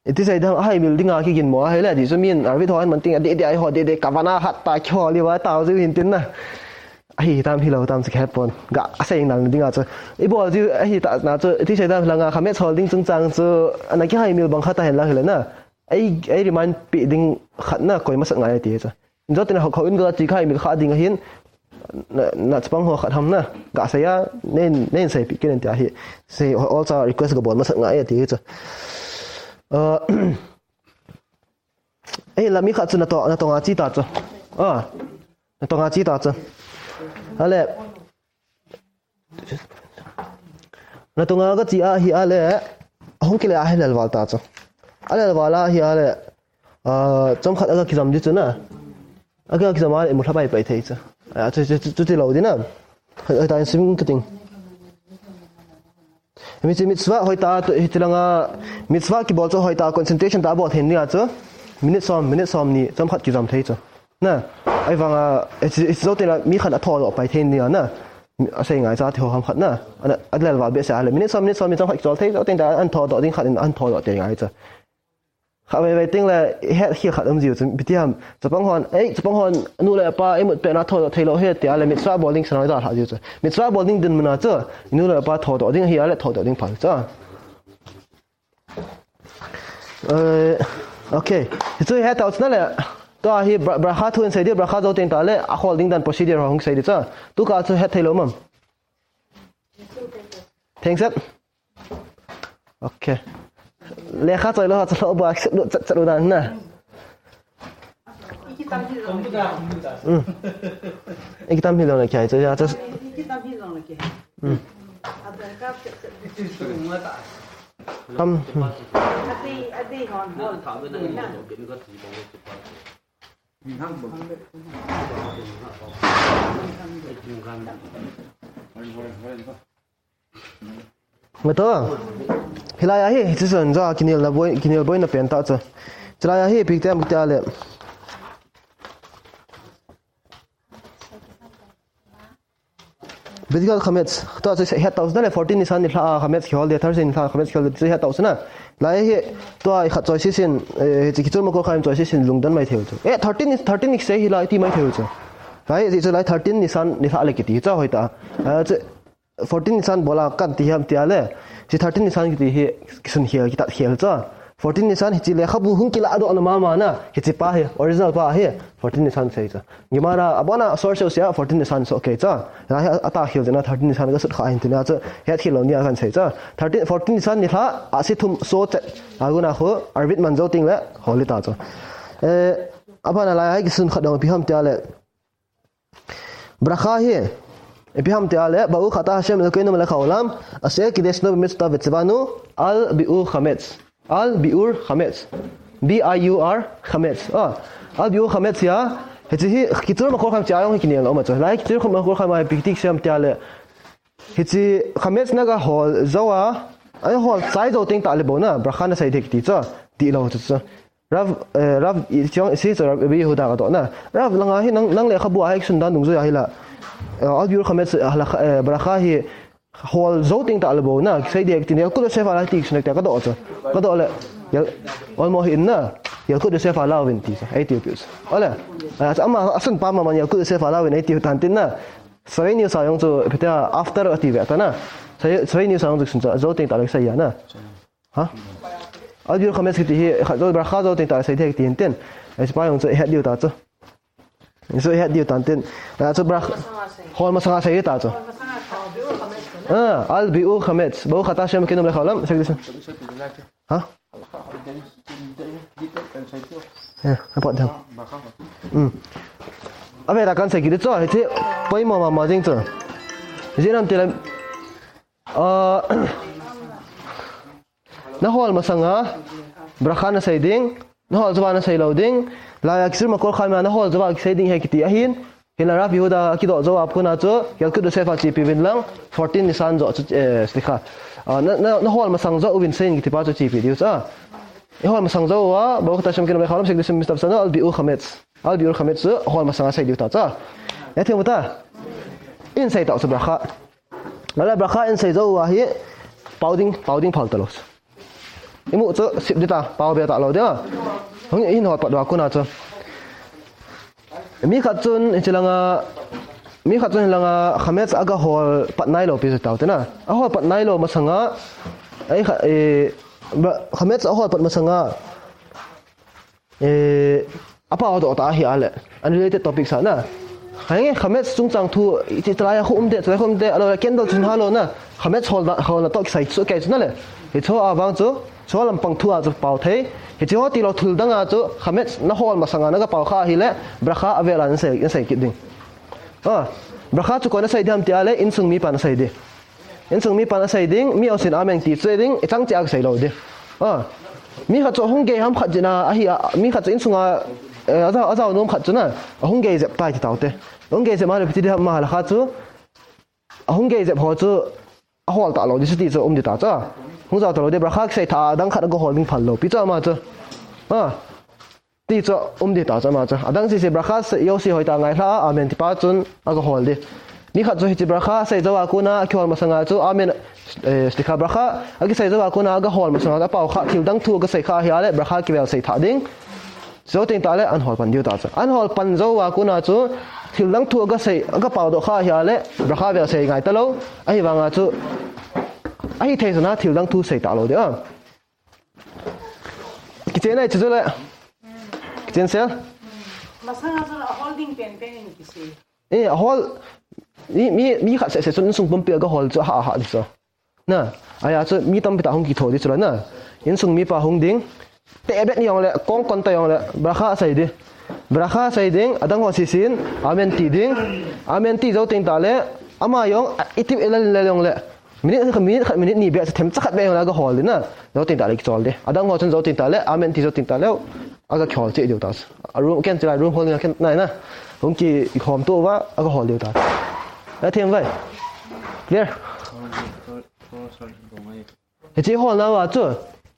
Iti sei dang, ahai mil dinga kiginmo ahile, di chu min, Arvit ho an man ting, a di, di, ai ho, di, di, kavana hat ta, kihol iva, tao jiu hin tin na. Ahi tam, hilou tam, chu khe pon. Ga, asei nal dinga chu. Ibol jiu, ahi ta, na chu, iti sei dang, langa khamet holding chungchang chu, ana kihai mil bang khat ahin lang hile na. Ei, ei remind pi ding khat na, koi masat ngai ti chu. Injo tin ho, ho in ga ti khai mil kha ding ahin, na, na chapang ho khat ham na, ga sei a, nen, nen sei pi ken tia hi, sei ho, all cha request ga bol masat ngai ti chu. Uh, eh, la mi khat chu na to, na to nga chi ta chu. Ah, na to nga chi ta chu. Ale, na to nga ga chi a hi ale, hung kile a hi lel val ta chu. A lel val a hi ale, ah, chom khat aga kijam di chu na. Aga kijam a le, mu tha pai pai thei chu. A, chu, chu, chu, chu ti lou di na. Hoi, hoi ta in sim ka ting. Mi chi mitzvah hoi ta, tu, hi ti langa, mitzvah kibol chu hoi ta, concentration ta bol thei ni a chu. Minute som, minute som ni, chom khat kijam thei chu. Na, ei vanga, it's, it's so tena, mi khat a tho lo pai thei ni a na. A sei ngai cha thi ho ham khat na. Ana, a lel val be sa le. Minute som, minute som ni chom khat kijol thei, so teng ta an tho do ding khat in an tho do te ngai chu. Kha vei vei ting le, het hi khat um jiu chu, pi ti ham. Chapang hon, ei, chapang hon, nu le pa, ei mut pe na tho do thei lo he, ti a le, mitzvah bol ding sa na da lha jiu chu. Mitzvah bol ding din mun a chu, nu le pa tho do ding hi a le, tho do ding pha chu. Eh, okay. Hi chu het out na le. Tua hi bra-, bracha thu in sei di, bracha jou teng ta le, a holding dan procedure ho hung sei di cha. Tu ka chu het thei lo mam. Thanks, sir. Okay. Lekha choi lo ha chu lo ba, accept lo chat chat lo dan na. Mm. Ikitam hi lo na kya, chu ya, chu. Mm. Tam. Ngato. Hilai a hi, hichi son jo, kinel na boi, kinel boi na pen ta chu. Chilai a hi, pik tem, pik tem le. Bidgal khamets, tua chu het tau na le fourteen Nisan ni lha khamets kihol de, Thursday ni lha khamets kihol de, chu het tau na. Lai hi, tua i khat choi si sin, eh, hichi kichur ma ko khaim choi si sin lungdon mai theu chu. Eh, thirteen, thirteen ni sei hi lai ti mai theu chu. Lai, hichi chu lai thirteen Nisan ni lha le kiti, chu hoi ta. Ah, chu fourteen Nisan bola kan ti hiam tia le. Hichi thirteen Nisan kiti hi kisun hial, kitat hial chu. Fourteen Nisan hichi lekhabu hung kila do na mama na. Hichi pa hi, original pa hi. Fourteen Nisan sei chu. Gemara, abona source sia fourteen Nisan so okay chu. Lai hi ata hial jena thirteen Nisan ka sut kha hin tina chu. Het hial lo nia kan sei chu. Thirteen, fourteen Nisan ni lha, a si thum so chet. Aguna khu, Arvit man jou ting le, holi ta chu. Eh, abana lai hi kisun khat dong pi ham tia le. Bracha hi, ipi ham tia le, Baruch ata Hashem Elokeinu melech haolam, asher kideshanu b'mitzvotav v'tzivanu al bi'ur chametz. Al bi'ur chametz. B I U R chametz. Ah, al bi'ur chametz ya, hichi hi, kichur ma ko khaim chia yong hi kinel ma chu. Lai kichur ma ko khaim ai piktik siam tia le. Hichi chametz na ga hol jou a, ai hol chai jou teng ta le bo na, bracha na sei dek ti chu, ti lo chu chu. Rav, eh, Rav, i, chiang, si, so Rav, Rabbi Yehuda ka to na. Rav, langa hi nang, nang lekhabu a hi sun dan dungzui a hi la. Eh, al bi'ur chametz, eh, la, eh, bracha hi hol jou teng ta le bo na. Sei dek tin Yalkut Yosef ala ti sun ka do chu. Ka do le. Yal, olmo hi na. Yalkut Yosef ala vin ti sa. Ei ti pius. Ole. Eh, ama asun pa ma man Yalkut Yosef ala vin ei ti tan tin na. Seventy News a jong chu, phetea after ati ve ta na. Seventy News a jong chu sun chu, jou teng ta le sei ya na. Ha? Al bi'ur chametz kiti hi, kha, jo, bracha jou teng ta sei thei kiti hin tin. Ei pa jong chu het diu ta chu. Chu het diu tan tin. Ah, chu bracha, hol masanga sei ta chu. Ah, al bi'ur chametz. Baruch ata Hashem Elokeinu melech haolam. Sei kiti. Ha? Eh, apa dah? Hmm. Ave ta kan sei kiti chu, hichi, poimo mama jing chu. Jinam tila, ah, na hol masanga, bracha na sei ding, Nahol jouva nasei lou ding. Laiya kisur makol kha ma nahol jouva kisei ding ahi kiti ahin. Hinla Rav Yehuda kidoh jouva kona chu, Yalkut Yosef a chepi uvin lang, fourteen Nisan jo chu, eh, slicha. Ah, na, na, nahol masang jou uvin seiyin kiti pa chu chepi diu cha. Ihol masang jouva, Baruch Hashem kinu be khalam sek disim mistav sana, al bi'ur chametz. Al bi'ur chametz chu, hol masanga sei diu ta cha. Ya themu ta. Ihin sei tau chu bracha. Ala bracha ihin sei jouva hi, pao ding, pao ding phal talou. Imu chu sip ding ta, pao be talou ding. Hung ihin hol pat uva kona chu. Mi khat chun, hiche langa, mi khat chun hilanga, chametz aga hol pat nailou pi chu tau te na. Ahol pat nailou masanga, ai kha, eh, ba, chametz ahol pat masanga, eh, apao doh ta ahi ale. Unrelated topic sa na. Henge, chametz chungchang thu, iti talai a khu um te, talai khu um te, alo candle chun halo na. Chametz hol na, hol na toh kisai chu, kisai chu na le. Hicho avang chu, Chua lampang thu a chu pao thei. Hiche ho tilou thil danga chu chametz nahol masanga naga pao kha ahile, bracha avel a nasei, nasei kit ding. Ah, bracha chu koi nasei ding ham tia le, insung mipa nasei ding. Insung mipa nasei ding, mi jousen amen ti chu ding, ichang cheh a kisei lou ding. Ah, mi khat chu hung gei ham khat jina ahi a, mi khat chu insunga, eh, ajao, ajao nom khat chu na, ahung gei jep tai ti tau te. Hung gei jep ma le piti ding ham ma la kha chu, Ahung gei jep ho chu ahol talou ding chu ti chu um ding ta chu. Hung jao talou ding bracha kisei tha a dang khat aga hol ding phal lou pi chu ama chu. Ha. Ti chu um ding ta chu ama chu. Adang sese bracha sei, jouse hoitah a ngailha a, amen ti pa chun aga hol ding. Mi khat chu hiche bracha sei jouva kona, akihol masanga chu, amen, eh, slicha bracha, akisei jouva kona, aga hol masanga chu, apao kha, thil dang thu aga sei kha ahi ale, bracha kivel sei tha ding. Jou teng tah le an hol pan diu ta chu. An hol pan jouva kona chu thil dang thu aga sei, aga pao doh kha ahi ale, bracha vel sei ngai talou. Ahivanga chu ahi thei sona thil dang thu sei talou ding a. Kichen ai chu le. Kichen sel. Masanga chu ahol ding pen pen in kisei. Eh, ahol, mi, mi, mi khat seh seh chun insung pumpi aga hol chu aha, aha ding chu. Na, ahi a chu mi tampi tah hung kitho ding chu la na. Insung mipa hung ding. Tebet ni jong le, kong kon ta jong le, bracha sei ding. Bracha sei ding, adang ho sisin, amen ti ding. Amen ti jou teng tah le, ama jong, a, iti elal le jong le. Minute khat, minute khat, minute ni beh, themcha khat beh jong le, aga hol ding na. Jou teng tah le kichol ding. Adang ho chun jou teng tah le, amen ti jou teng tah le, aga khol cheh diu ta. A room, ken chilai room hol ni ken nai na. Hung kikhom to uva, aga hol diu ta. Athem vai. Clear? Hiche hol nauva chu.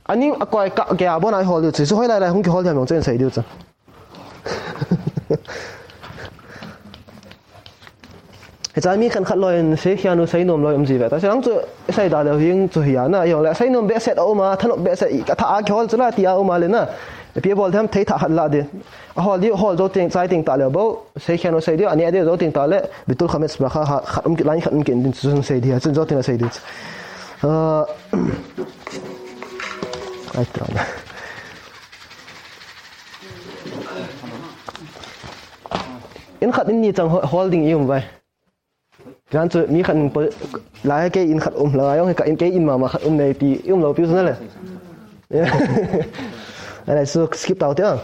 Aning akoi kah kei a bon a hol diu chu. Chu hoilai lai hung kihol diam jong chu sei diu chu. Hiche mi khenkhat loi in seikhia nu seinom loi um ji ve. Tahsa chu sei da leu hing chu hi a na. Jong le seinom behseh a um a, thanop behseh a, ka tha a kihol chu la ti a um a le na. Ipi bol them thei tha khat la ding. Ahol diu, hol jou teng, chai teng tah le bou. Seikhia nu sei diu, ani a diu jou teng tah le, bitul chametz bracha khat, khat um kit, line khat um kit ding chu sei ding, chun jou teng le sei ding. Ah, ai, tra na. In khat in ni chang ho-, hol ding i um vai. Jan chu mi khat in po, lai kei in khat um, lai jong kei in, kei in mama khat um nei ti, i um lou piu chu na le. Alright, so skip tau te a.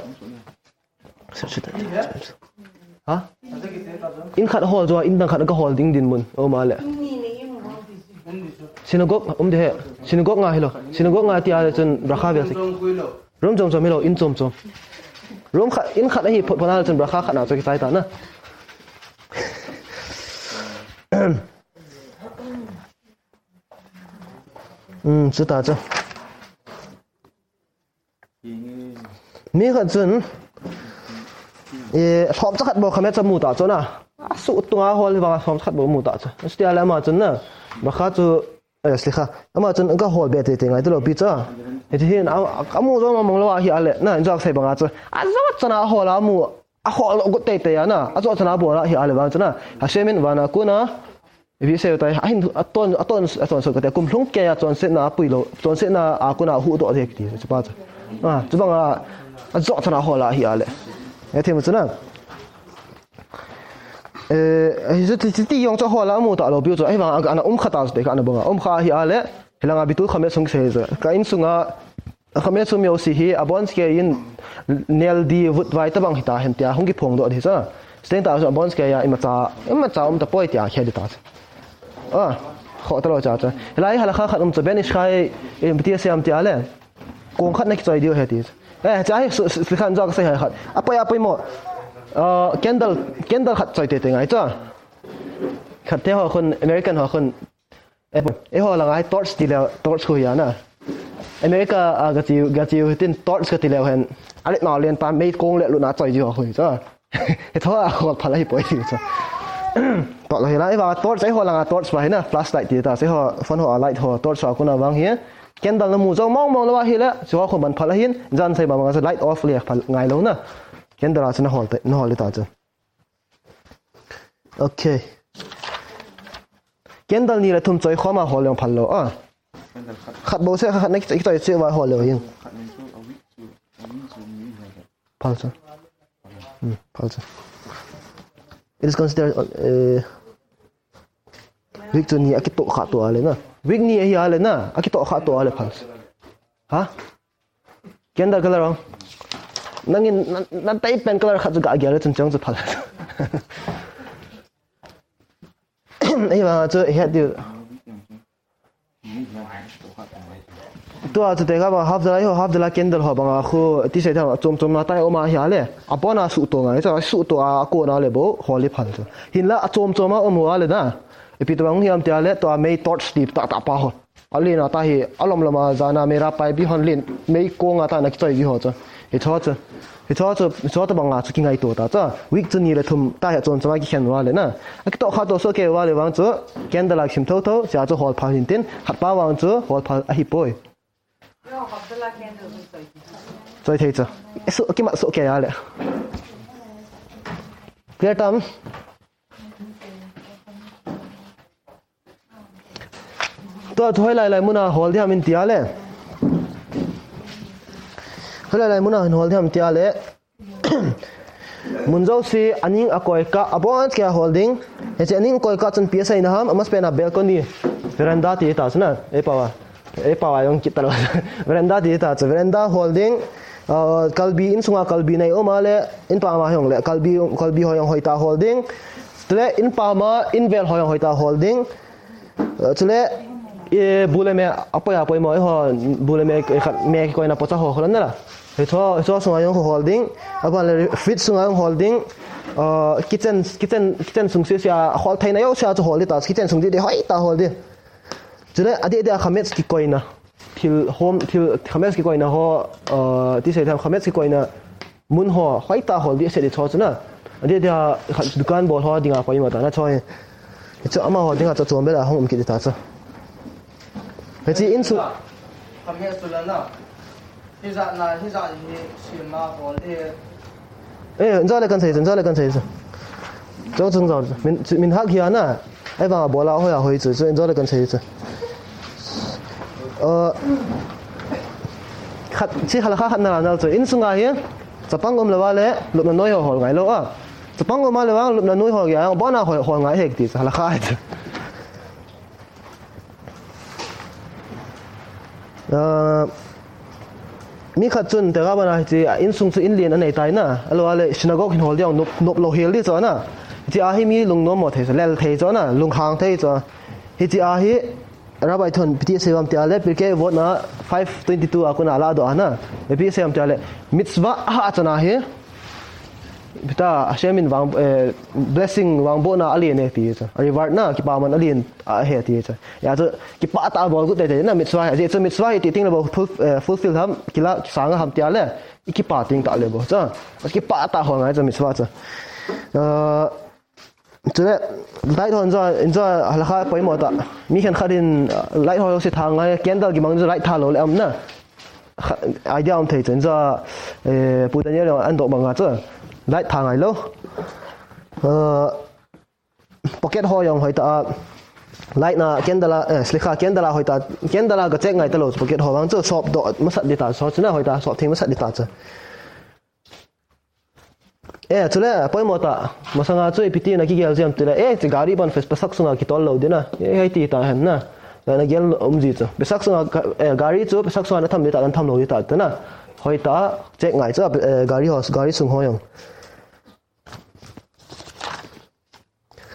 Ha? In khat hol jou, in dang khat ka hol ding dinmun. O ma le. Synagogue, um de he. Synagogue nga hilou. Synagogue nga ti a le chun bracha vel sek. Room chom chom hilou, in chom chom. Room khat, in khat ahi phot phot a le chun bracha khat na chu kichai ta na. Um, chu ta chu. Mi khat chun, eh, lhomcha khat bou chametz a mu ta chu na. Asuh tunga hol hi vang lhomcha khat bou mu ta chu. Asti a le ama chun na. Bracha chu, eh, slicha. Ama chun ka hol be tei tei ngai talou pi chu. Hiche hin, a, a, amu jou mong mong lou ahi a le. Na, in jong sei banga chu. Ajot chan a hol a mu. Ahol got tei tei a na. Ajot chan a bol ahi a le vang chu na. Hashem in vana kona. Ipi sei u tai, ahin, aton, aton, aton sot kate, kum lhung keiya chonsetna apui lou, chonsetna a kona ahuhdoh ding kiti, chu pa chu. A, chubanga, ajot chan a hol ahi a le. Athem chu na. Eh, hichu ti, ti, ti jong chu hol a amu talou piu chu, ahivang a, ana um kha ta chu te kha ana banga. Um kha ahi a le, hilanga bitul chametz sung sei chu. Ka insunga, Chametz um jouse hi, abonchauva in nel di vutvai tabang hita hen tia, hung kiphongdoh di chu. Chuteng tah chu abonchauva imacha, imacha um tapoi tia khel di ta chu. A, khoh talou cha chu. Hilai halakha khat um chu, Ben Ish Chai, eh, ipi ti asei em tia le. Kong khat na kichoi diu ahi ti chu. Eh, cha hi, su, su, su khan jok sei hai khat. Apoi, apoi mo. Uh, candle, candle khat choi te te ngai cha. Khat te ho khun, American ho khun. Eh, eh ho la ngai torch ti le, torch khu ya na. America, a ga chi, ga chi tin torch ka ti le hen. Ale na len ta mei kong le lu na choi ji ho khu cha. He tho a khol phala hi poi ti cha. To lo hi la, eh, va torch, eh ho la nga torch va hi na, flashlight ti ta, se ho, phone ho a light ho, torch ho kuna vang hi. Candle na mu jo mong mong lo va hi le, se ho khu man phala hin, jan sei ba ma se light off le phal ngai lo na. Candle a chu na hol te, na hol ta chu. Okay. Candle ni le thum choi khoma hol jong phal lo a. Khat bo se khat na ki choi che va hol lo hin. Phal chu. Hmm, phal chu. It is considered, uh, week chu ni a kitoh kha to a le na. Week ni a hi a le na, a kitoh kha to a le phal chu. Ha? Candle color ong. Nangin, nan, nan tai pen color khat chu ga gel le chun chang chu phal. Ei va chu het diu. Tua chu te ka ba half the light ho, half the light candle ho banga khu ti sei thang chom chom na tai oma hi a le. A pona su to ngai cha su to a ko na le bo holi phal chu. Hin la a chom chom a om ho a le na. Ipi to bang hiam ti a le to a mei torch ti ta ta pa ho. A lin a ta hi a lom lom a jana mei ra pai bi hon lin mei ko nga ta na ki choi ji ho chu. Hi cho chu. Hi cho chu, hi cho ta banga chu ki ngai to ta cha. Week chu ni le thum ta hi a chom chom a ki khen wa le na. A kitoh kha to so ke wa le vang chu candle a sim tho tho, sia chu hol pha hin tin, khat pa vang chu hol pha a hi poi. Choi thei chu. Su ki ma su ke ya le. Clear tam? To thoi lai lai muna hol di ham in tia le. Thoi lai lai muna hol di ham tia le. Mun jouse aning a koi kah a bon kia hol ding. Hiche aning koi kah chun pi a sei na ham, a mas pen a balcony, veranda ti ta chu na. Ei pawa. Ei pawa jong kit ta lo. Veranda ti ta chu. Veranda hol ding. Ah, kalbi in sunga kalbi nei um a le, in pama jong le, kalbi, kalbi ho jong hoi ta hol ding. Chule in pama, in vel ho jong hoi ta hol ding. Eh, chule, eh, bu le me, a poi a poi mo, eh, ho, bu le me, eh, khat, me kikoina pocha ho, ho la na la. Hicho, hicho sunga jong hol ding. Aban le fridge sunga jong hol ding. Eh, kitchen, kitchen, kitchen sung sia sia, hol thei na jouse a chu hol di ta, kitchen sung di di hoi ta hol di. Chule, adeh deh a khamets kikoina. Thil home, thil khamets kikoina ho, eh, ti sei tham khamets kikoina. Mun ho, hoi ta hol di se di cho chu na. Adeh deh a khat dukan bol ho dinga poi mo ta na cho hi. Chu ama ho dinga chu chom bel a hung um kit ta chu. Hiche in su. Khamets chu la na. Hi ja na, hi ja hi sim ma hol di. Eh, in jo le kan sei chu, in jo le kan sei chu. Chong chung jo. Min, min hak hi a na. Ei vang a bola hoi a hoi chu, chu in jo le kan sei chu. Eh, khat, chi hala kha khat na nal chu. In sunga hi, chapang um lo va le, lupna noi ho hol ngai lo a. Chapang um a le vang, lupna noi ho ya, bona hol, hol ngai hek ti chu, hala kha chu. Ah, mi khat chun te ga bana hiche, ah, insung chu in lien anei tai na. Alo ale synagogue hin hol diang nop, nop lo hel di chu na. Hiche a hi mi lungnom mo thei chu, lel thei chu na, lunghang thei chu. Hiche a hi Rabbi thon piti sei vam ti a le, Pirkei Avot na five twenty-two a kona la do a na. Piti sei vam ti a le, mitzvah a ha chana hi. Pita, Hashem in vang, eh, blessing vang bo na alien e ti chu. A reward na, kipa man alien a he ti chu. Ya chu, kipa ta bol gu te te na mitzvah, ya chu mitzvah ti ting le bo full, eh, fulfill ham, kila kisang ham ti a le, kipa ting ta le bo chu. Kipa ta ho ngai chu mitzvah chu. Eh, chule, light hon jo, in jo, halakha poi mo ta. Mi khen khat in, eh, light ho si thang ngai, candle ki mang chu light tha lo le am na. Kha-, idea um thei chen cha, eh, Pu Daniel an do banga chu light tha ngai lo. Eh, pocket ho jong hoi ta, light na candle a, eh, slikha candle a hoi ta, candle a ga check ngai ta lo pocket ho vang chu sop do masat di ta, so chuna hoi ta, sop thing masat di ta chu. Eh, chule, poimo ta, masanga chu ipi ti na kigel jam tile, eh, chi gari ban fes pasak sunga kitol lo dina, eh, hei ti ta hen na, na, na gel um ji chu, pasak sunga, eh, gari chu, pasak sunga na tham di ta, na tham lo di ta, ta na, hoi ta, check ngai chu, eh, gari ho, gari sung ho jong.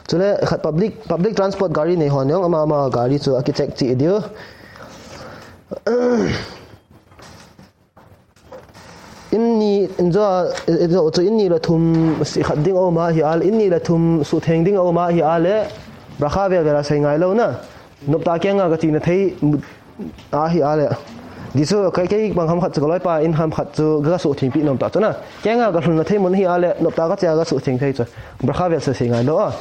Chule khat public, public transport gari nei hon jong ama ama gari chu aki check chi diu. Tua, eh, eh, chu in ni le thum, si khat ding a um ahi a le, in ni le thum suhtheng ding a um ahi a le, bracha vel vel a sei ngai lou na. Nopta kenga ka tina thei ahi a le. Di chu kei, kei bang ham khat chu ka loipa in ham khat chu ka suhtheng pi nom ta chu na. Kenga ka lhunna thei mun hi a le, nopta ka chea ka suhtheng thei chu. Bracha vel sei sei ngai lou a.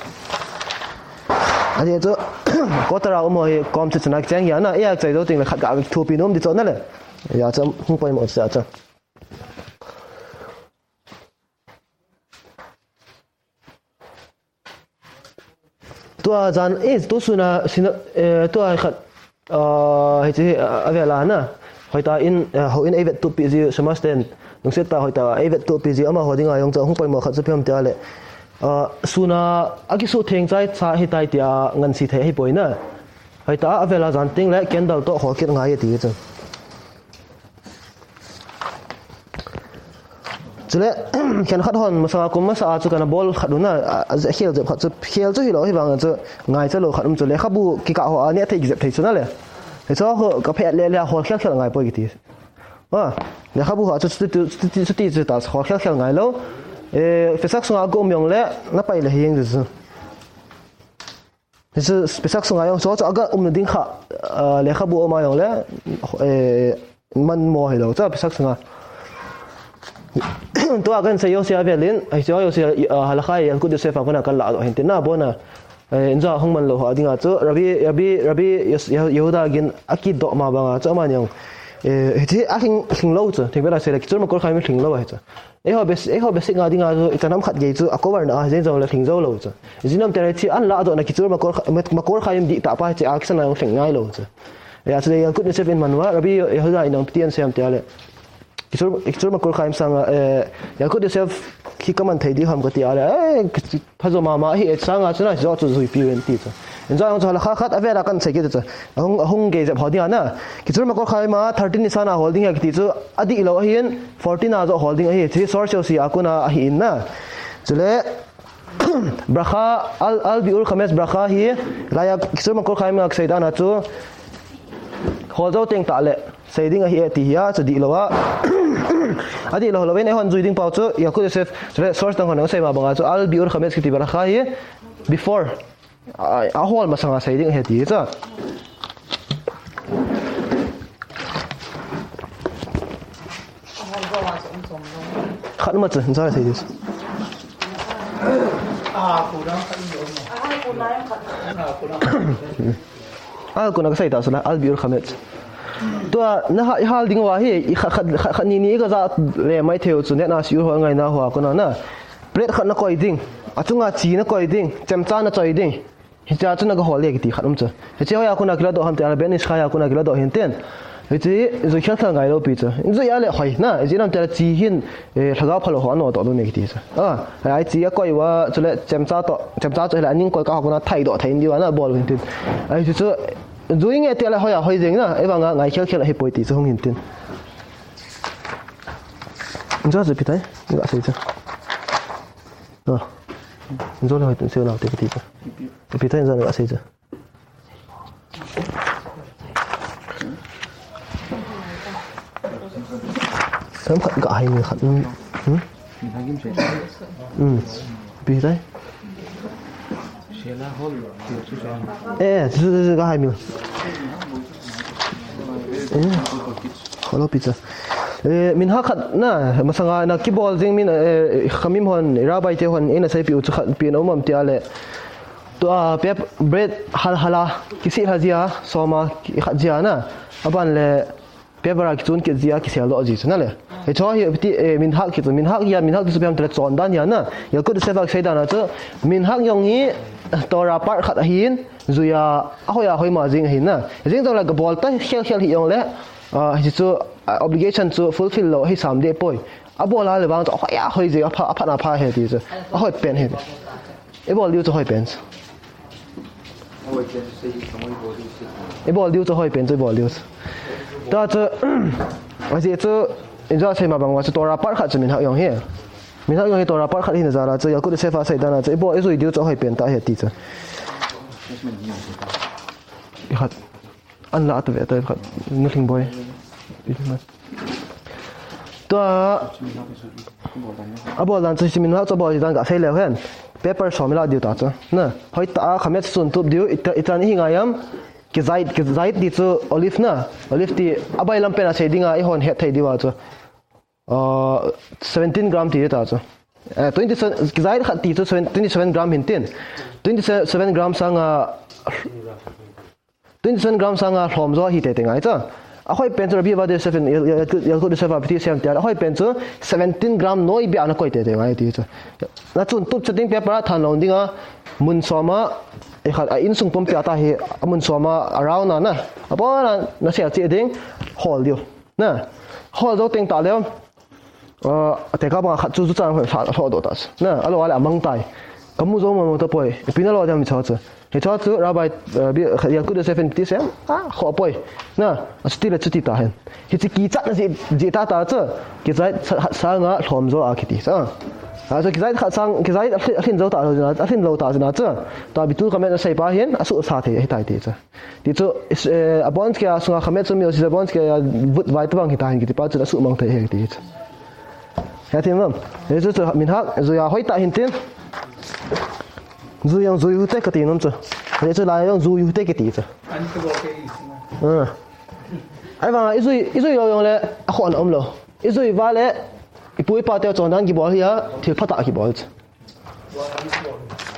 Ani chu, quarter a um ho hi kom chu chuna kicheng hi a na, e a chai do ting le khat ka thupi nom di chu na le. Ya chu hung poimo chu a chu. Tua jan, eh, tu suna, sina, eh, tua khat, ah, hiche, ah, a vela na. Hoitah in, ah, houin ei vettup pi ji Sebastian. Lungset tah a hoitah a ei vettup pi ji amaho dinga jong chu hung poimo khat chu ipi ham tia le. Ah, suna a kisuhtheng chai cha hitai tia ngansi thei ahi poi na. Hoitah a vela jan teng le candle toh hol kit ngai e ti chu. Chule, khenkhat hon, masanga kum masa a chu kana bol khat u na, a, a, khel jep khat chu, khel chu hilou, hivang chu, ngaicha lou khat um chu, lekhabu kikah ho a, neh thei kijep thei chu na le. Hichu ho, ka phet le le, hol khel khel ngai poi kiti. A, lekhabu ho a chu, chuti, chuti, chuti chu ta, hol khel khel ngai lou. E, fesak sunga ka um jong le, na pai le hi jeng chu. Hichu fesak sunga jong chu, chu aga umna ding kha, ah, lekhabu um a jong le, eh, man mo hilou, chu fesak sunga. Tua kan sei jouse a velin, hichu jouse, ah, halakha Yalkut Yosef a kona kan ladoh hin tin na, abona, eh, injo hung man lou ho dinga chu, Rabbi, Rabbi, Rabbi Yos-, Yeh-, Yehuda gin a kidoh ma banga chu, amani jong, eh, hiche a lhing, lhing lou chu, thengpet a sei le, Kitzur Makor Chaim lhing lou ahi chu. Eiho bes-, eiho basic nga dinga chu, ichan ham khat gei chu, a cover na a, jeng jong le lhing jou lou chu. Ijeh inem tia le hiche an ladohna Kitzur Makor Cha-, Mak-, Makor Chaim dihtah pa hiche a kisan a jong lhing ngai lou chu. Hijeh chun Yalkut Yosef in man uva, Rabbi Yehuda in jong ipi ti asei em tia le. Kitzur, Kitzur Makor Chaim sanga, eh, Yalkut Yosef hi ka man thei diu ham ka ti a le, eh, phajo mama ahi, eh, sanga chu na, hijo chu juipi uvin ti chu. Injo jong chu halakha khat a vela kan sei kit chu. Ahung, ahung gei jep ho dinga na. Kitzur Makor Chaim a thirteen Nisan a hol ding ahi kiti chu, adih lou ahin, fourteen a joh hol ding ahi, hiche source jouse a kona ahi in na. Chule, bracha, al, al biur chametz bracha hi, laiya Kitzur Makor Chaim a kisei dan a chu, hol jou teng tah le, sei ding ahi e ti hi a, chu dih lou a. Adih lou, lou in eihon jui ding pau chu, Yalkut Yosef, chule source dang hon asei ma banga chu, al biur chametz kiti bracha hi, before. A, ahol masanga sei ding ahi ti chu. Khat ma chu, injo sei ding. A, kona kasei ta chu la, al biur chametz. Tua, na ha, ihal ding uva hi, i kha, kha, kha, kha ni ni i kaja le mai thei u chu, net a shiur hol ngaina hoa kona na. Plate khat na koi ding, achunga chi na koi ding, chemcha na choi ding. Hichea chu na ga hol e kiti khat um chu. Hiche hoiya kona kiladoh ham tia le, Ben Ish Chai a kona kiladoh hin tin. Hiche jui khel khel ngai lou pi chu. Jui a le hoi na, ijeh inem tia le chi hin, eh, lhagao phalou ho anodoh lou ne kiti chu. A, ai chi a koi uva, chule chemcha toh, chemcha chu hile aning koi kah ho kona thaidoh thei in diu a na bol hin tin. Ai chu chu, jui nge tia le hoiya hoi jeng na, eivanga ngai khel khel ahi poi ti chu hung hin tin. Injo chu ipi tai, ga sei chu. A. Injo le hoi tin sei nau te kiti chu. Ipi tai injo le ga sei chu. Sam khat ga hai mi khat. Hmm? Hmm? Ipi tai? Eh, chu, chu, chu, ga hai mi. Eh, hello, pizza. Eh, minhag khat na, masanga na kibol jing min, eh, khamim hon, rabbi te hon, eina seipi u chu khat pi na um am tia le. Tua, pep, bread, hal, hala, kisih lha jia, soma, ki-, khat jia na. Aban le, pep vara kichun kit jia, kisel doh ji chu na le. Hicho hi, ti, eh, minhag kiti, minhag hia, minhag ti chu ipi ham tia le chondan hia na. Yalkut Yosef a kisei dan a chu, minhag jong hi, Torah part khat ahin, juia, ahoiya hoi ma jing ahin na. Jing jong le kabol ta khel khel hi jong le, ah, hichu, ah, obligation chu fulfill lou hi sam deh poi. Abol a le vang chu, ahoiya hoi jing, apha, apha na pha ahi ti chu. Ahoi pen ahi. Ibol diu chu hoi pen chu. Ibol diu chu hoi pen chu, ibol diu chu. Tua chu, ajeh chu, injo sei ma bang uva chu Torah part khat chu minhag jong hi. Minhag jong hi Torah part khat hina jal a chu, Yalkut Yosef a sei dan a chu, ibol, ijui diu chu hoi pen tah ahi ti chu. Ikhat. An la atu ve ta khat. Nulhing boi. Tua, Abol dan chu hiche minhak chu abol dan kasei leu hen. Paper som ilah diu ta chu. Na, hoitah a khamet chun tup diu, ita, ichan ihi ngai am. Kijait, kijait ti chu olive na. Olive ti abailam pen a sei dinga eihon het thei diu a chu. Uh, seventeen gram ti ta chu. Eh, twenty-seven, kijait khat ti chu seven, twenty-seven gram hin tin. Twenty-seven gram sanga, twenty-seven gram sanga lhom jo hi tete ngai chu. Ahoi pen chu Rabbi Ovadia Yosef in, Yal-, Yal-, Yalkut Yosef a B'Tzion tia. Ahoi pen chu seventeen gram noi bia na koi tete ngai ti chu. Na chun tup chu ding paper a than lou dinga mun som a, e khat a insung pumpi a ta hi, a mun som a around a na. Abol a na sia chi ding hol diu. Na, hol jo teng ta leu. Ah, ate ka bang khat chu chu chan hoi sa hol do ta. Na, alo ale amang tai. Kamu jo mo mo ta poi. Ipi na lo diam cha chu. Hiche chu Rabbi, eh, B'Tzion Yalkut Yosef in ti sem. Ah, ho poi. Na, asuti le chuti ta hen. Hiche kichat na ji, ji ta ta chu. Kijait sa, sa nga lhom jo a kiti sa. Ah, chu kijait khat sang, kijait alhin, alhin jo ta, alhin lou ta chu na chu. Ta bitul khamet na sei pa hin, asu sa thei, hi tai ti chu. Ti chu, is, eh, abon kia sunga khamet chu mi osi abon kia vut vai tavang hi ta hin kiti pa chu asu mang thei hi ti chu. He thim lam. He chu chu minhak, zui a hoitah hin tin. Zui jong zui u te kati nom chu. He chu lai jong zui u te kati chu. Ah. Ahivanga izui, izui lou jong le, akhon um lou. Izui va le, ipu ipa te chondan kibol hi a, thil phatah kibol chu.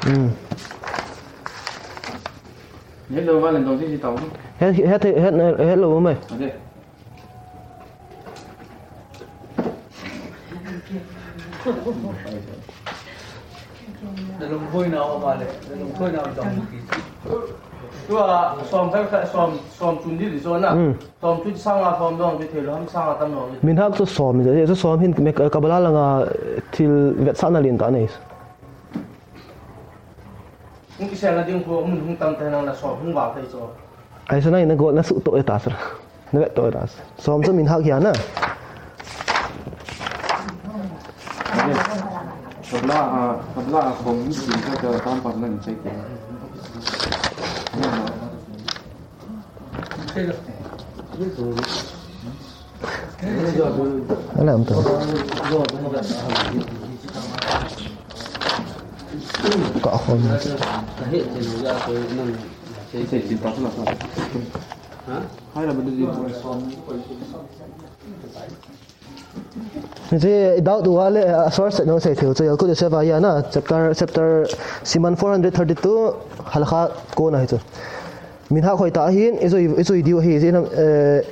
Hmm. Hello, Valentine, si si tau. He, he, he, he, hello, mai. Ade. Nalung boina o male, nalung boina o dong ki. Tua som kha, som, som chun di di so na. Hmm. Som chu sanga som dong chu thei lou ham sanga tam lou. Minhak chu som, chu som hin me Kabbalah langa thil vetsahna lentah nei. Hung kisel na ding khu mun hung tam te nang na som hung val thei chu. Ai sa na in na go na su to e ta sa. Na vet to e ta sa. Som chu minhak hi a na. Kabbalah a, Kabbalah a som ni sin ka ka tam pan nan chai ke. Alam to. Ka khom. Hiche doubt uva le, a source no sei thei u chu Yalkut Yosef a hi a na, chapter, chapter siman four hundred thirty-two, halakha kona hi chu. Minhak hoitah ahin, ijui, ijui diu ahi, ijui nam, eh,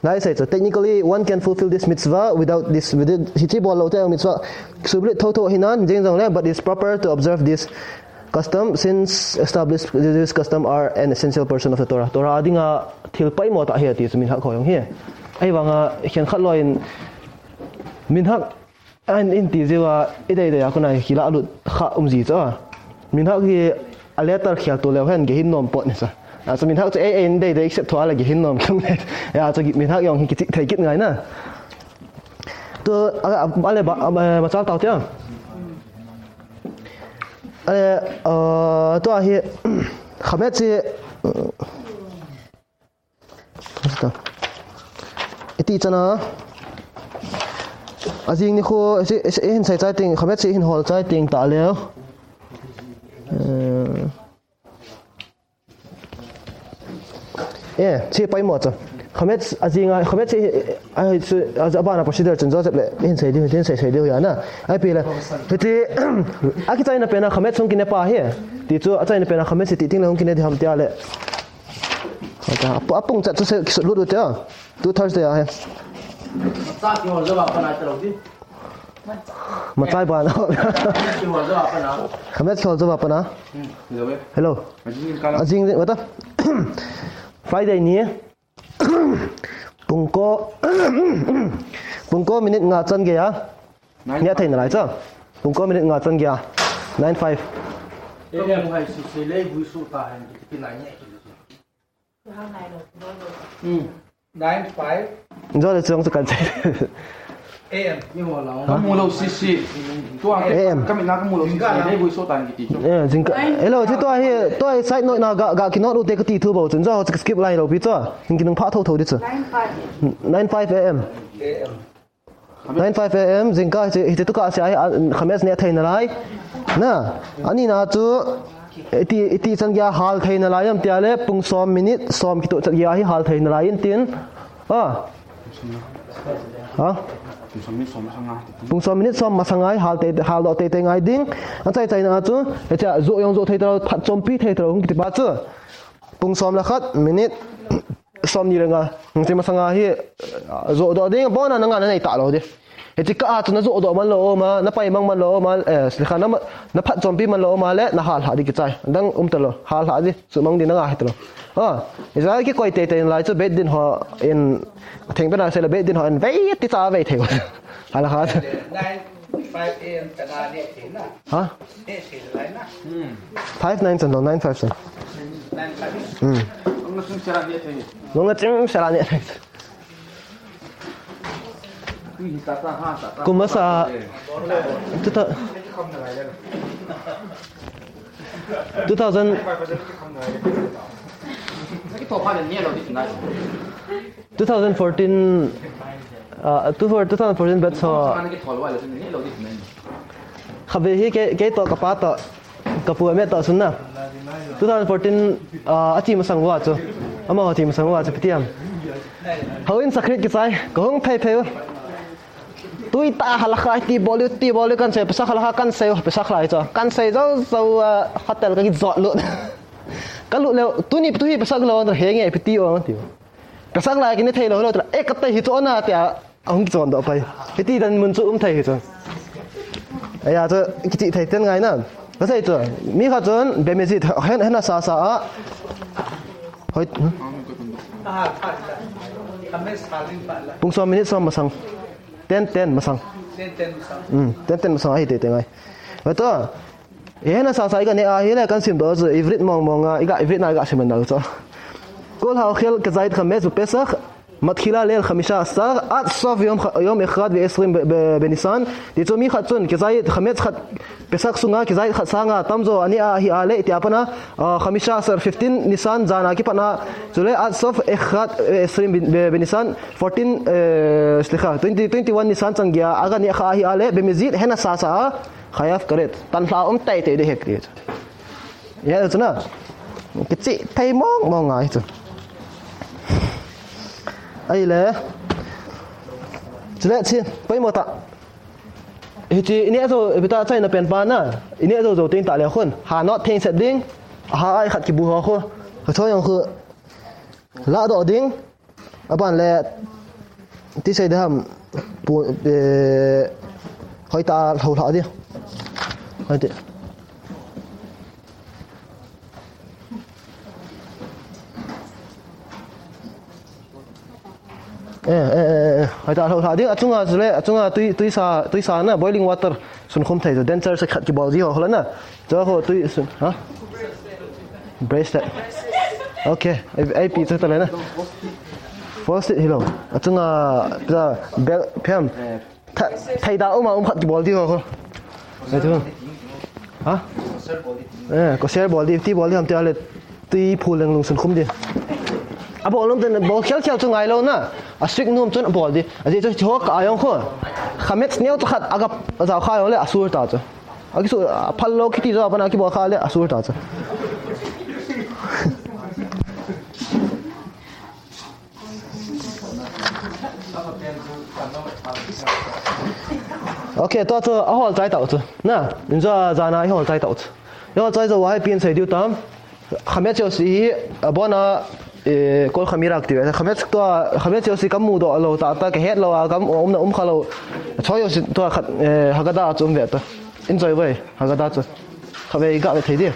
lai sei chu. Technically, one can fulfill this mitzvah without this, with it, hiche bol lou teng mitzvah sublit thotho ahi nan, jeng jong le, but it's proper to observe this custom, since established this custom are an essential portion of the Torah. Torah a dinga thil poimo tah ahi ati chu minhak ho jong hi. Ahivanga khenkhat lou in minhak a in, in ti jiu a, i dei dei a kona hi la lut kha um ji chu a. Minhak hi a letter khel to leu hen gehin nom pot ni sa. A chu minhak chu ei, ei in dei dei accept tho a le gehin nom kung le. Ya chu minhak jong hi kichih thei kit ngai na. Tu a, a, a le ba, a, machal tau tia. Ale, uh, tua hi, khamet si, iti chana, ajing nikho, si, si, hin sai chai ting, khamet si hin hol chai ting ta leo. Eh, Eh, si paimo chu. Khamet ajinga, khamet si, eh, a, su, a, abana procedure chun Joseph le, hin sei diu, hin sei, sei diu ya na. Ai pi le. Hiti, akichaina pena khamet sung kine pa hi. Ti chu, achaina pena khamet si ti ting le hung kine di ham tia le. Ata, ap-, apung chat chu se, kisut lut tia. Tu Thursday a he. Sa ki hol jawab pa na chalo di. Machai ba na. Ki hol jawab pa na. Khamet ki hol jawab pa na. Hmm, hello. Hello. Ajing kala. Ajing, wata. Friday ni. Pungko. Pungko minute nga chan gaya. Nia thei na lai cha. Pungko minute nga chan gaya. Nine five. Ka mu hai si se le bui su ta hen ki nai ne. Hmm. Nine five. Jo le chuang chu kan chai. A M. Ni ho lo. Ha? Ka mu lo si si. Tua A M. Ka mi na ka mu lo si si. Dei bui so tan ki ti chu. Eh, jingka. Hello, ti tua hi, tua hi side note na ga, ga ki note u te ka ti thu bo chun jo chu skip lai lo pi chu. Jing ki nung pha tho tho di chu. Nine five. Nine five A M. A M. Nine five A M, jingkah hiche, hiche tukah se a hi, a, khamet ne thei nalai. Na, ani na chu, iti, iti chan geiya hal thei nalai ham tia le, pung som minute, som kitoh chan geiya hi hal thei nalai in tin. Ah. Ha? Pung som minute som masang a hi hal tei, hal doh tei tei ngai ding. Achai chai na chu, hiche a, joh jong joh thei talou, phatchompi thei talou, hung kiti pa chu. Pung som le khat, minute, som ni le nga. Hiche masang a hi, eh, joh doh ding, abon a na nga na nei talou di. Hiche kah a chu na joh doh man lou um a, na pai mang man lou um a, eh, slikha na ma-, na phatchompi man lou um a le, na hal lha di kichai. Dang um talou, hal lha di, chu mang di na nga hi talou. Ah, Israel kikoi tei tei lai chu Beit Din ho in, theng pen a sei le Beit Din ho in, vei ti cha vei thei. Hala kha. Nine five A M tana ne thei na. Ha? Ne thei lai na. Hmm. Five nine chan lou, nine five chan. Nine five. Hmm. Nung na chung sera ne thei. Nung na chung sera ne thei. Kum masa, two thou-, two thousand, two thousand fourteen, ah, two, two thousand fourteen batch ho. Khatvei hi kei, kei toh kapa toh, kapu ame toh sunna. Two thousand fourteen, ah, achi masang uva chu. Amaho chi masang uva chu ipi ti ham. Houin sakrit kichai, kahung phei phei u. Tui ta halakha ti bol u, ti bol u kan sei, pesa halakha kan sei, pesa lai chu. Kan sei jou jou, ah, hotel ka kijot lut. Ka lut leh, tuni tu hi pesa lou, henge, ipi ti u, ti u. Pesa lai kine thei lou lou, eh, ka tei hi chu na, tia, ahung kichon doh pai. Hiti dan mun chu um thei hi chu. Aya chu, kichi thei ten ngai na. Ka sei chu, mi khat chun, bemezit, hen, hen a sa sa a. Hoi, hmm? Pung som minute som masang. Ten, ten masang. Ten, ten masang. Hmm, ten, ten masang ahi tei tei ngai. Hoi to, Hi hen a sa sa i ga ne a, hi le kan sim doh chu, Ivrit mong mong a, i ga, Ivrit na i ga sim na chu. Kol hao khel kezait khamet zu Pesach, matkhila lel khamisha asar, ad sof yom kha-, yom echad ve esrim be, be, benisan. Ti chu mi khat chun, kezait khamet khat Pesach sunga, kezait khat sanga, tamjo a ne a hi a le, ti a pana, ah, khamisha asar, fifteen Nisan, jan a kipat na, chule ad sof echad ve esrim be, be, benisan, fourteen, eh, slikha, twenty, twenty-one Nisan chan geiya, a ga ne kha a hi a le, bemezit, hen a sa sa a, Chayav karet. Tan hla um tei tei de hek ri. Ya, chu na. Kichi thei mong mong ngai chu. Ahile. Chule chi, poimo ta. Hichi, i ne jou, ipi ta chai na pen pa na. I ne jou jou ting ta le khun. Ha not theng set ding. Ha ai khat kibu ho khu. Ha choi jong khu. La doh ding. Aban le, ti sei de ham, pu, eh, hoi ta lhou lha di. Hoi ti. Eh, eh, eh, eh, hoi ta lhou lha di. Achunga chule, achunga tui, tui sa, tui sa na, boiling water. Sunkhum thei chu denture se khat kibol ji ho hol na. Chu ho tui sun, ha? Bracelet. Okay, ai, ai pi chu ta le na. First hit hilou. Achunga, ta, bel, phiam. Tha, thei da um a um khat kibol ji ho ho. Ai chu. Ha? Eh, ko share bol di, ti bol di ham ti a le. Tui phu leng lung sunkhum di. Abol nom ten bol khel khel chu ngai lou na. A strict nom chun abol di. Ajeh chu hiho kah a jong khu. Chametz neo chu khat aga, ajao kha jong le asur ta chu. Akisu, aphal lou kiti jo a pana kibol kha le asur ta chu. Okay, tua chu ahol chai tau chu. Na, in jo a jan a ihol chai tau chu. Ihol chai jou a hi ipi in sei diu tam. Chametz jouse hi, abon a, eh, kol khamira kiti ve. Chametz tua, chametz jouse kamu doh lou ta, ta kahet lou a, ka um na um kha lou. Choi jouse tua khat, eh, Haggadah chu um ve ta. In choi ve, Haggadah chu. Khatvei ga ve thei di.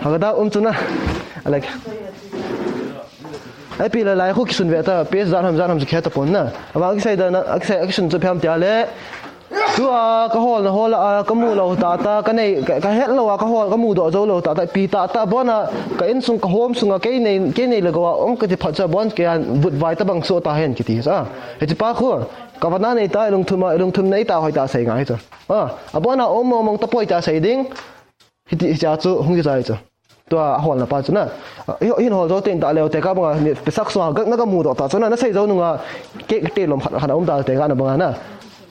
Haggadah um chu na. Alek. Ai pi la lai khu kisun ve ta, page jat ham jat ham chu khe ta pon na. Ava kisei da na, kisei, kisun chu phiam tia le. Tua kahol na hol a, kamu lou ta ta, kanei, ka, kahet lou a, kahol, kamu doh jou lou ta ta, ipi ta ta, abon a, ka insung, ka home sunga, kei nei, kei nei le gou a, um kati phat chu abon kei a, vutvai tabang so ta hen kiti sa. Hichi pa khu, ka vana nei ta, lungthim a, lungthim nei ta, hoi ta sei ngai chu. A, abon a, um mong mong ta poi ta sei ding. Hiti, hitia chu hung kichai chu. Tua aholna pa chu na. Hin hol jou tin ta leu te ka banga ni pesak sunga gak na ka mu do ta chuna na sei jou nunga ke te lom khat khat um ta te ka na banga na.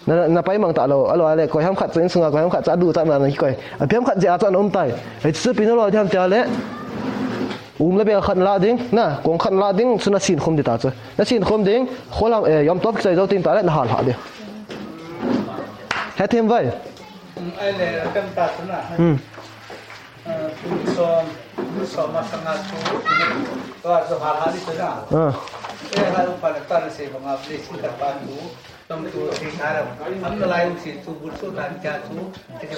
Na, na pai mang ta lo, alo ale, koi ham khat chu in sunga, koi ham khat chu adu ta na na koi. A piam khat je a chu an um tai. Hei chu pi no lo, diam tia le. Um le bel khat la ding, na, kong khat la ding, chu na sin khum di ta chu. Na sin khum ding, khol ham, eh, yom tov kisai jou tin ta le, na hal ha di. He thim vai. Ai le, kam ta chu na. Hmm. Eh, tu som, tu som ma sanga chu. Tu a chu hal ha di chu na. Ah. Eh, ha lu pa le ta na se banga, le sin ta pa tu.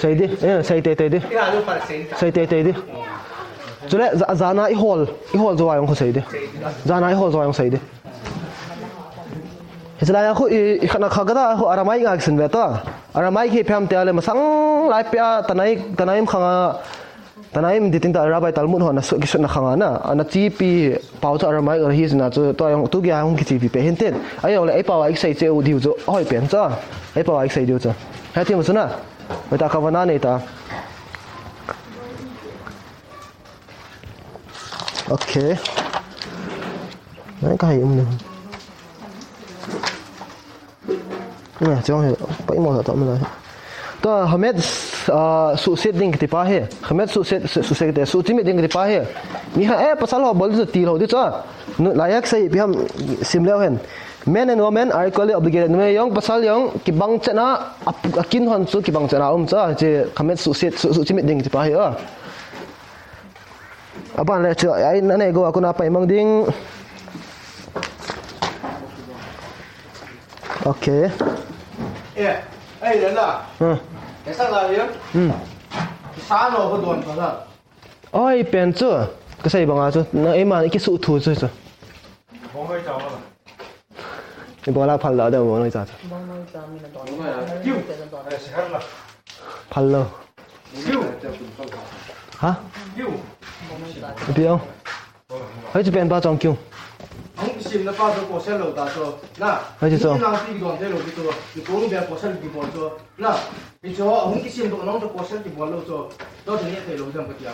Sei di, eh, sei tei tei di. Sei tei tei di. Chule, ja, jana i hol, i hol jo ayong ko sei di. Jana i hol jo ayong sei di. Hiche lai a khu i, i khat na kha ka da khu Aramai nga kisin ve ta. Aramai ki phiam te ale masang lai pia tanai, tanai im khanga Tanaim di tin ta Rabbi Talmud ho na su, kisut na khanga na, ana chipi pau chu Aramaic hi sina chu, tua jong tu kia hung kichipi pe hin tin. Ajong le ei pau a kisei cheh u diu chu, hoi pen chu. Ei pau a kisei diu chu. He thim chu na. Hoi ta kavana nei ta. Okay. Nai ka hai um ne. Nge, chong he, pa imo ta ta mala. Ta hamet, ah, suhset ding kiti pa he. Hamet suhset, su-, suhset kiti, suhchimit ding kiti pa he. Mi ha, eh, pasal ho bol chu til ho di chu. Nu, lai a kisei ipi ham sim leu hen. Men and women are equally obligated. Numei jong, pasal jong, kibang chetna, a, akin hon chu kibang chetna um chu. Hiche hamet suhset, su-, suhchimit ding kiti pa he, ah. Aban le chu, ai, na nei go, a kona pai mang ding. Okay. Eh, ai, le na. Hmm. Kaisa la ye. Hmm. Kisa no ko don pa la. Oi, pen chu. Kasei banga chu. Na, eima, kisu thu chu chu. Bong noi cha ma la. Ibola phal la da bong noi cha chu. Bong noi cha mi na don. Bong noi cha. Kiu. Phal lo. Kiu. Ha? Kiu. Ipi ong. Hoi chu pen pa chong kiu. Hung kisim na pa chu kosel lo ta chu. Na. Hoi chu chong. Ni nang ti don te lo ki chu. Ni ko be kosel ki bol chu. Na. Ni chu hung kisim do nang chu kosel ki bol lo chu. To ni te lo jam ka tia.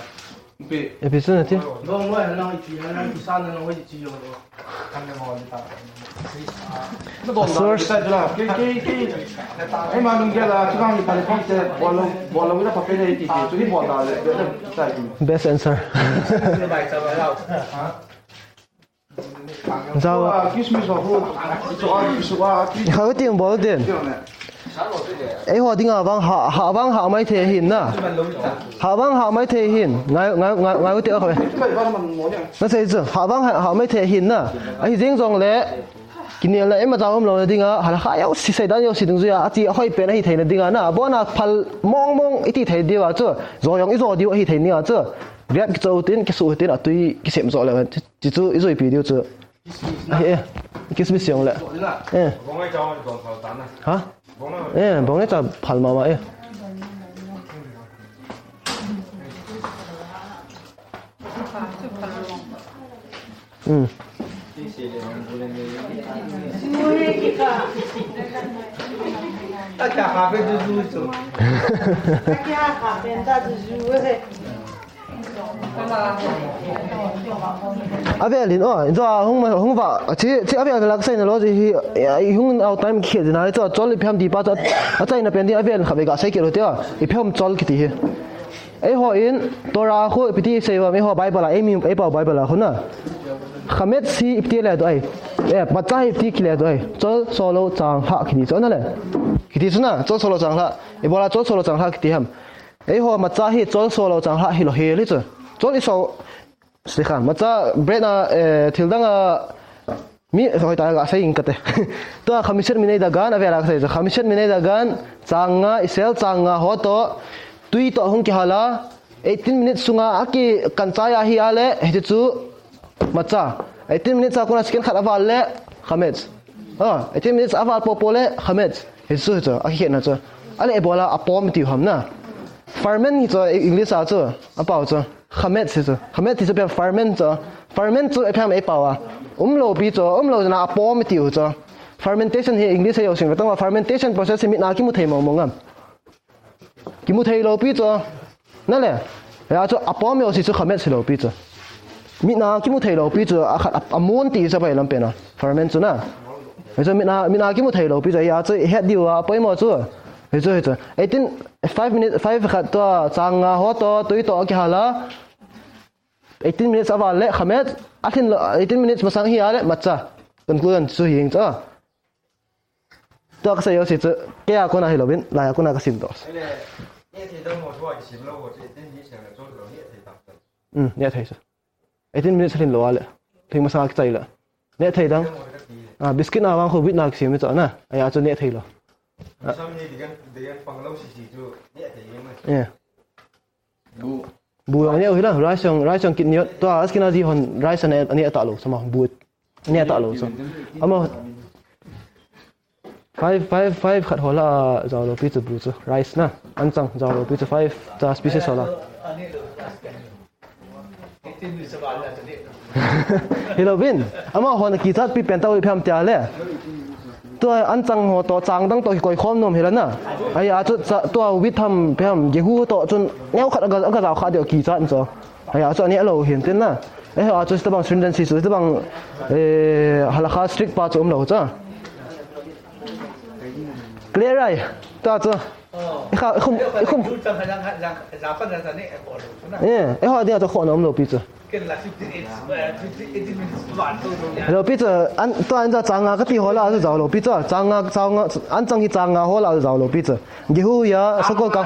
Ipi chu na ti? Bong noi ha nang ipi ha nang kisa na nang hoi chi jong lo. Source. Ei ma nung gel a, chukang ni telephone te, bol lo, bol lo ila papel ei ti, chu ni bol da le, le, le, sai ti. Best answer. Zao. Ah, excuse me, so who? So, ah, so, ah, excuse me. Hau ting bol din. Ei ho dinga vang ha, ha vang ha mai thei hin na. Ha vang ha mai thei hin. Ngai, ngai, ngai, ngai u te a khaw e. Na sei chu, ha vang ha, ha mai thei hin na. Ahi jeng jong le, kinel na ema jang um lo na dinga, hala kha jouse, seidan jouse dungjuia, ati a hoi pen ahi theina dinga na. Abona phal mong mong i ti thei diu a chu. Jo jong i jo diu ahi thei ni a chu. Viat kicho u tin, kisu u tin, atui kisem jo le. Ti chu i jui pi diu chu. Ahi e. Kismis jong le. Eh. Ha? Eh, bong e cha phal mama e. Hmm. Avel in, oh, in zo a hung ma, hung va, chi, chi avel la ka sei na lo, chi hi, i hung out time khi ding na, chu chol i phiam di pa chu, a chai na pen di avel kha ve ka sei ki lo te, oh, i phiam chol kiti hi. Ei ho in, Torah khu, ipi ti sei va, ei ho Bible a, ei mi, ei pau Bible a khu na. Chametz hi ipi ti le do ai. Eh, matzah hi ipi ti ki le do ai. Chol solo chang hla kiti chu na le. Kiti chu na, chol solo chang hla. Ibola chol solo chang hla kiti ham. Ei ho matzah hi chol solo chang hla hi lo hi li chu. Chol i so, slikha, matzah bread na, eh, thil dang a, mi hoi ta ga sei ing kate. Tua khamishet minei dagan, a vela ka sei chu. Khamishet minei dagan, chang nga, isel chang nga ho to, tui to hung kihal a, eighteen minutes sunga a ki kan chai a hi a le, hiti chu, matzah. Eighteen minutes a kona second khat a val le, chametz. Ah, eighteen minutes a val popo le, chametz. Hi chu, hi chu, a khehna chu. A le ibola apom tiu ham na. Ferment hi chu, English a chu, a pau chu. Chametz hi chu. Chametz hi chu pia ferment chu. Ferment chu i phiam ei pau a. Um lo pi chu, um lo chu na apom tiu chu. Fermentation hi English a yo sing ka tong a fermentation process hi mit na kimu thei mong mong am. Kimu thei lo pi chu. Na le. Ya chu apom yo si chu chametz si lo pi chu. Mit na kimu thei lou pi chu a khat a, a mun ti sa pai lam pen a. Ferment chu na. Hichu mit na, mit na kimu thei lou pi chu a chu het diu a poimo chu. Hichu, hichu. Eighteen, five minute, five khat to, chang nga ho to, tui to kihal a. Eighteen minutes a val le khamet, a thin lo, eighteen minutes masang hi a le matcha. Conclusion chu hi ing chu. Tua ka sei yo si chu, kei a kona hi lo bin, lai a kona ka sim to. Ele, neh thei dang mo thua kisim lou ho chu, eighteen minutes a chol lou, neh thei tam tam. Um, neh thei chu. Eighteen minutes a thin lo a le. Thing masang a kichai le. Neh thei dang. Ah, biscuit na vang khu wheat na kisim chu na. Aya chu neh thei lou. Sam ni digan, digan pang lou si si chu, neh thei nge. Yeah. Bu. Bu jong aneh u hi la, rice jong, rice jong kit ni tua, Ashkenazi hon rice aneh, aneh ta lou, sama, bu. Aneh ta lou, so. Ama, five, five, five khat ho la, jao lou pi chu bu chu, rice na, an chang, jao lou pi chu, five, ta species ho la. Hi lou bin, ama hon kichat pi pen ta u phem tia le. Tua an chang ho to chang dang to kikoi khom nom hi la na. Ai a chu cha, tua wheat ham phem gehu to chun neo khat aga, aga jao kha deu kichat chu. Ai a chu aneh lou hin tin na. Eh, a chu tabang stringency chu tabang, eh, halakha strict pa chu um lou cha. Clear ai. Ta chu. I kha, i khum, i khum. Eh, eh, ho dia chu khona um lou pi chu. Hello, pi chu, an, to an ja chang nga ka ti ho la, a jao lou pi chu, chang nga, chang nga, an chang hi chang nga ho la, a jao lou pi chu. Gehu ya, sakol ka.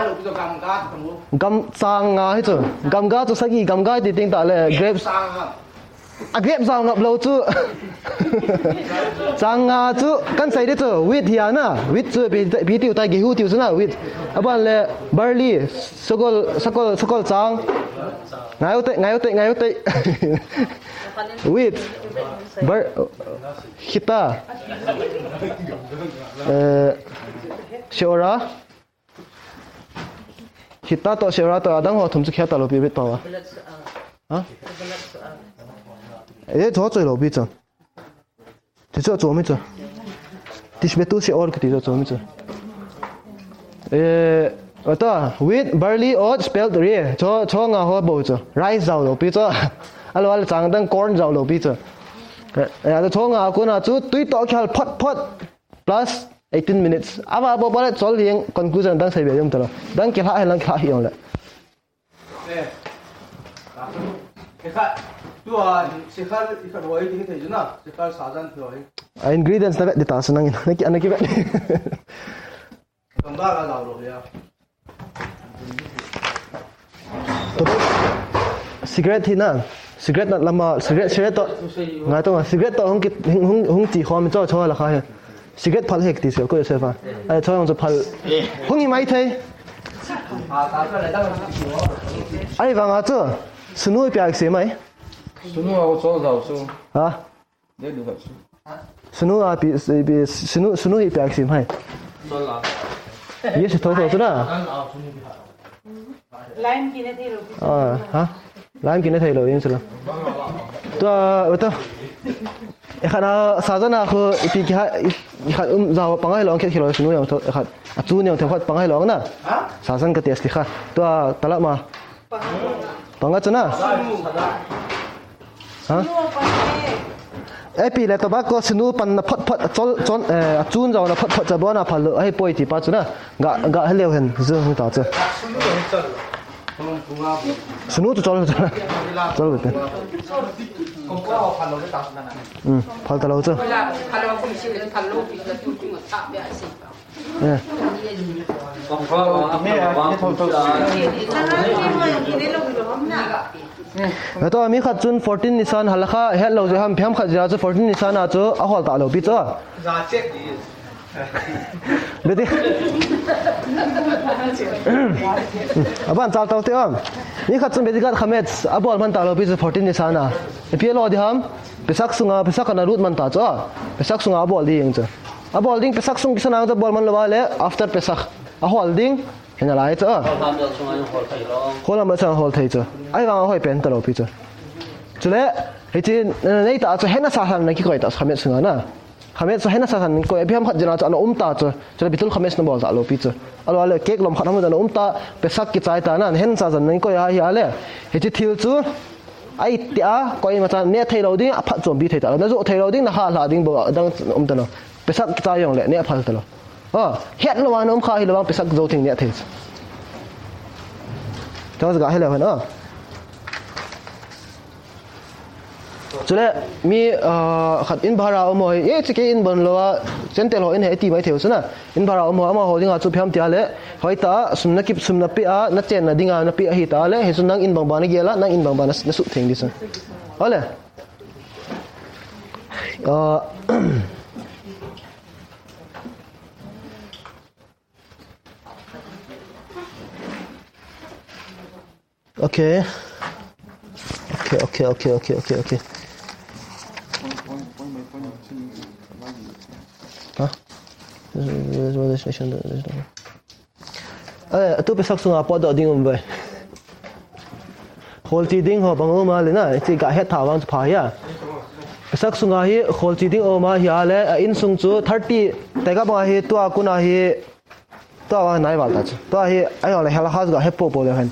Gam chang nga hi chu. Gam ga chu sagi, gam ga ti ting ta le, grapes. A grape jao ngap lou chu. Chang nga chu, kan sei di chu, wheat hi a na, wheat chu pi, pi tiu ta, gehu tiu chu na, wheat. Aban le, barley, sakol, sakol, sakol chang. Ngai u te, ngai u te, ngai u te. Wheat. Bar, chita. Eh, sheora. Chita to sheora to adang ho thum chu khel ta lou pi bit pa wa. Ha? Eh, cho choi lou pi chu. Ti chu chu mi chu. Tishbetu sheor kiti chu chu mi chu. Eh, ata, wheat, barley, oats, spelt, rye. Cho, cho nga ho bou chu. Rice jao lou pi chu. Alo, alo, chang dang corn jao lou pi chu. Eh, eh, ata cho nga kona chu tui to khel phot phot. Plus eighteen minutes. Ava bo bo le chol hieng conclusion dang sei be jom talo. Dang kilha hen lang kilha hi jong le. Eh. Ikha, tua, sikhar, ikha roi, ikha thei juna. Sikhar sajan thei roi. A ingredients na vet di ta su nang, na ki, na ki vet. Kamba ka lau lo ya. Cigarette hi na, cigarette na lama, cigarette, cigarette to, ngai to, cigarette to hung ki, hung, hung, hung ti khom cho, cho la kha he. Cigarette phal hek ti se, ko se fa. Ai, cho hung cho phal. Hung hi mai thei. Ai, vang a cho. Sunu pia se mai. Sunu a cho zau su. Ha? Sunu a pi, pi, sunu, sunu hi pia sim hai. Yes, tho tho tu na. Lime kine thei lou. Ah, ha? Lime kine thei lou, yin sila. Tua, tua. Ekhat na, sajan a khu, ipi ki ha, i, ikhat um, jao pangai long khet khilou, sunu yang tho, ekhat. A chu niang thei khat pangai long na. Sajan ka test kha. Tua, tala ma. Panga chu na. Ha? Epi le tobacco sunu pan na phot phot chol chon, eh, a chun jao na phot phot cha bona phal lo, ahi poi ti pa chu na. Ga, ga heleu hen, zu ni ta chu. Sunu chu chol chol. Chol ve. Hmm, phal ta lo chu. Eh. Ato mi khat chun fourteen Nisan halakha het lou jeh ham, phem khat jeh a chu fourteen Nisan a chu ahol ta lou pi chu. Beti. Aban chal tau te om. Mi khat chun beti kat khamet abol man ta lou pi chu fourteen Nisan a. Ipi lo di ham. Pesach sunga, Pesach ana lut man ta chu. Pesach sunga abol ding chu. Abol ding Pesach sung kisan ang chu bol man lou va le after Pesach. Ahol ding. Hina lai chu. Hol lam sunga hol thei chu. Ai vang ahoi pen ta lou pi chu. Chule, hichi, nei ta chu hena sa san na kikoi ta khamet sunga na. Khamet chu hena sa san koi, api ham khat jena chu ana um ta chu. Chule bitul khamet na bol ta lou pi chu. Alo ale cake lom khat ham ana um ta, Pesach kichai ta na, hena sa san na koi a hi ale. Hichi thil chu. Ahi tia, koi ma chan, neh thei lou ding, aphat chompi thei talou. Na jo thei lou ding, na hal ha ding bou, adang um talou. Paisak cha jong le, neh phal talou. Oh, het lou vang, na um kha hilou vang, paisak jo theng neh thei. Chang ga helou hen, oh. Chule, mi, ah, khat in bhara um ho hi, eh, chike in bon lou a, chen tel ho in he ti mai thei u chu na. In bhara um ho, amaho dinga chu phiam tia le, hoitah a, sum na kip, sum na pe a, na chenna dinga na pe ahi ta le, hichu nang in bang bang na gel a, nang in bang bang na, na suh theng di chu. Ole. Ah, okay. Okay, okay, okay, okay, okay, okay. Huh? Eh, atu paisak sunga potdoh ding um ve. Kholchi ding ho bang um a le na, hiche ga het tha vang chu pha hia. Paisak sunga hi kholchi ding um a hia le, a insung chu thirty, tega bang hi tua kuna hi, tua vang nai val ta chu. Tua hi, ahi le hel house ga het popo le hen.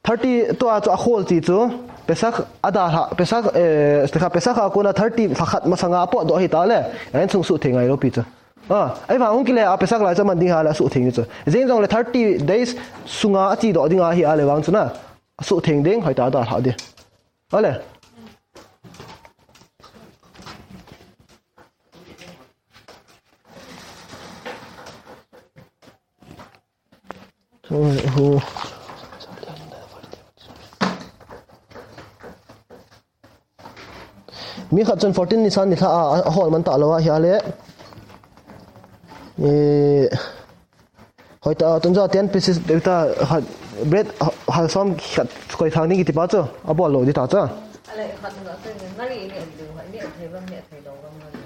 Thirty tua chu a kholchi chu, paisak a dalha, paisak, eh, paisak a kuna thirty lhakhat masanga potdoh hi ta le, a insung suh theng ngai lou pi chu. Ah, ahivang hung kile a paisak lai chu man ding hia le suh theng chu. Jing jong le thirty days sunga a chedoh ding ahi a le vang chu na. Suh theng ding, hoitah a dalha ding. Ale. Hu, hu. Mi khat chun fourteen ni san ni lha a, a hol man talou ahi a le. Eh, hoitah a, tun ja ten pieces, ta, ha, bread, ha, hal som khat koi thang ding kiti pa chu, abol lou di ta chu. Ale, khat nga, ngari ni, ni, ni, thei bang, ni, thei lou bang, ngari.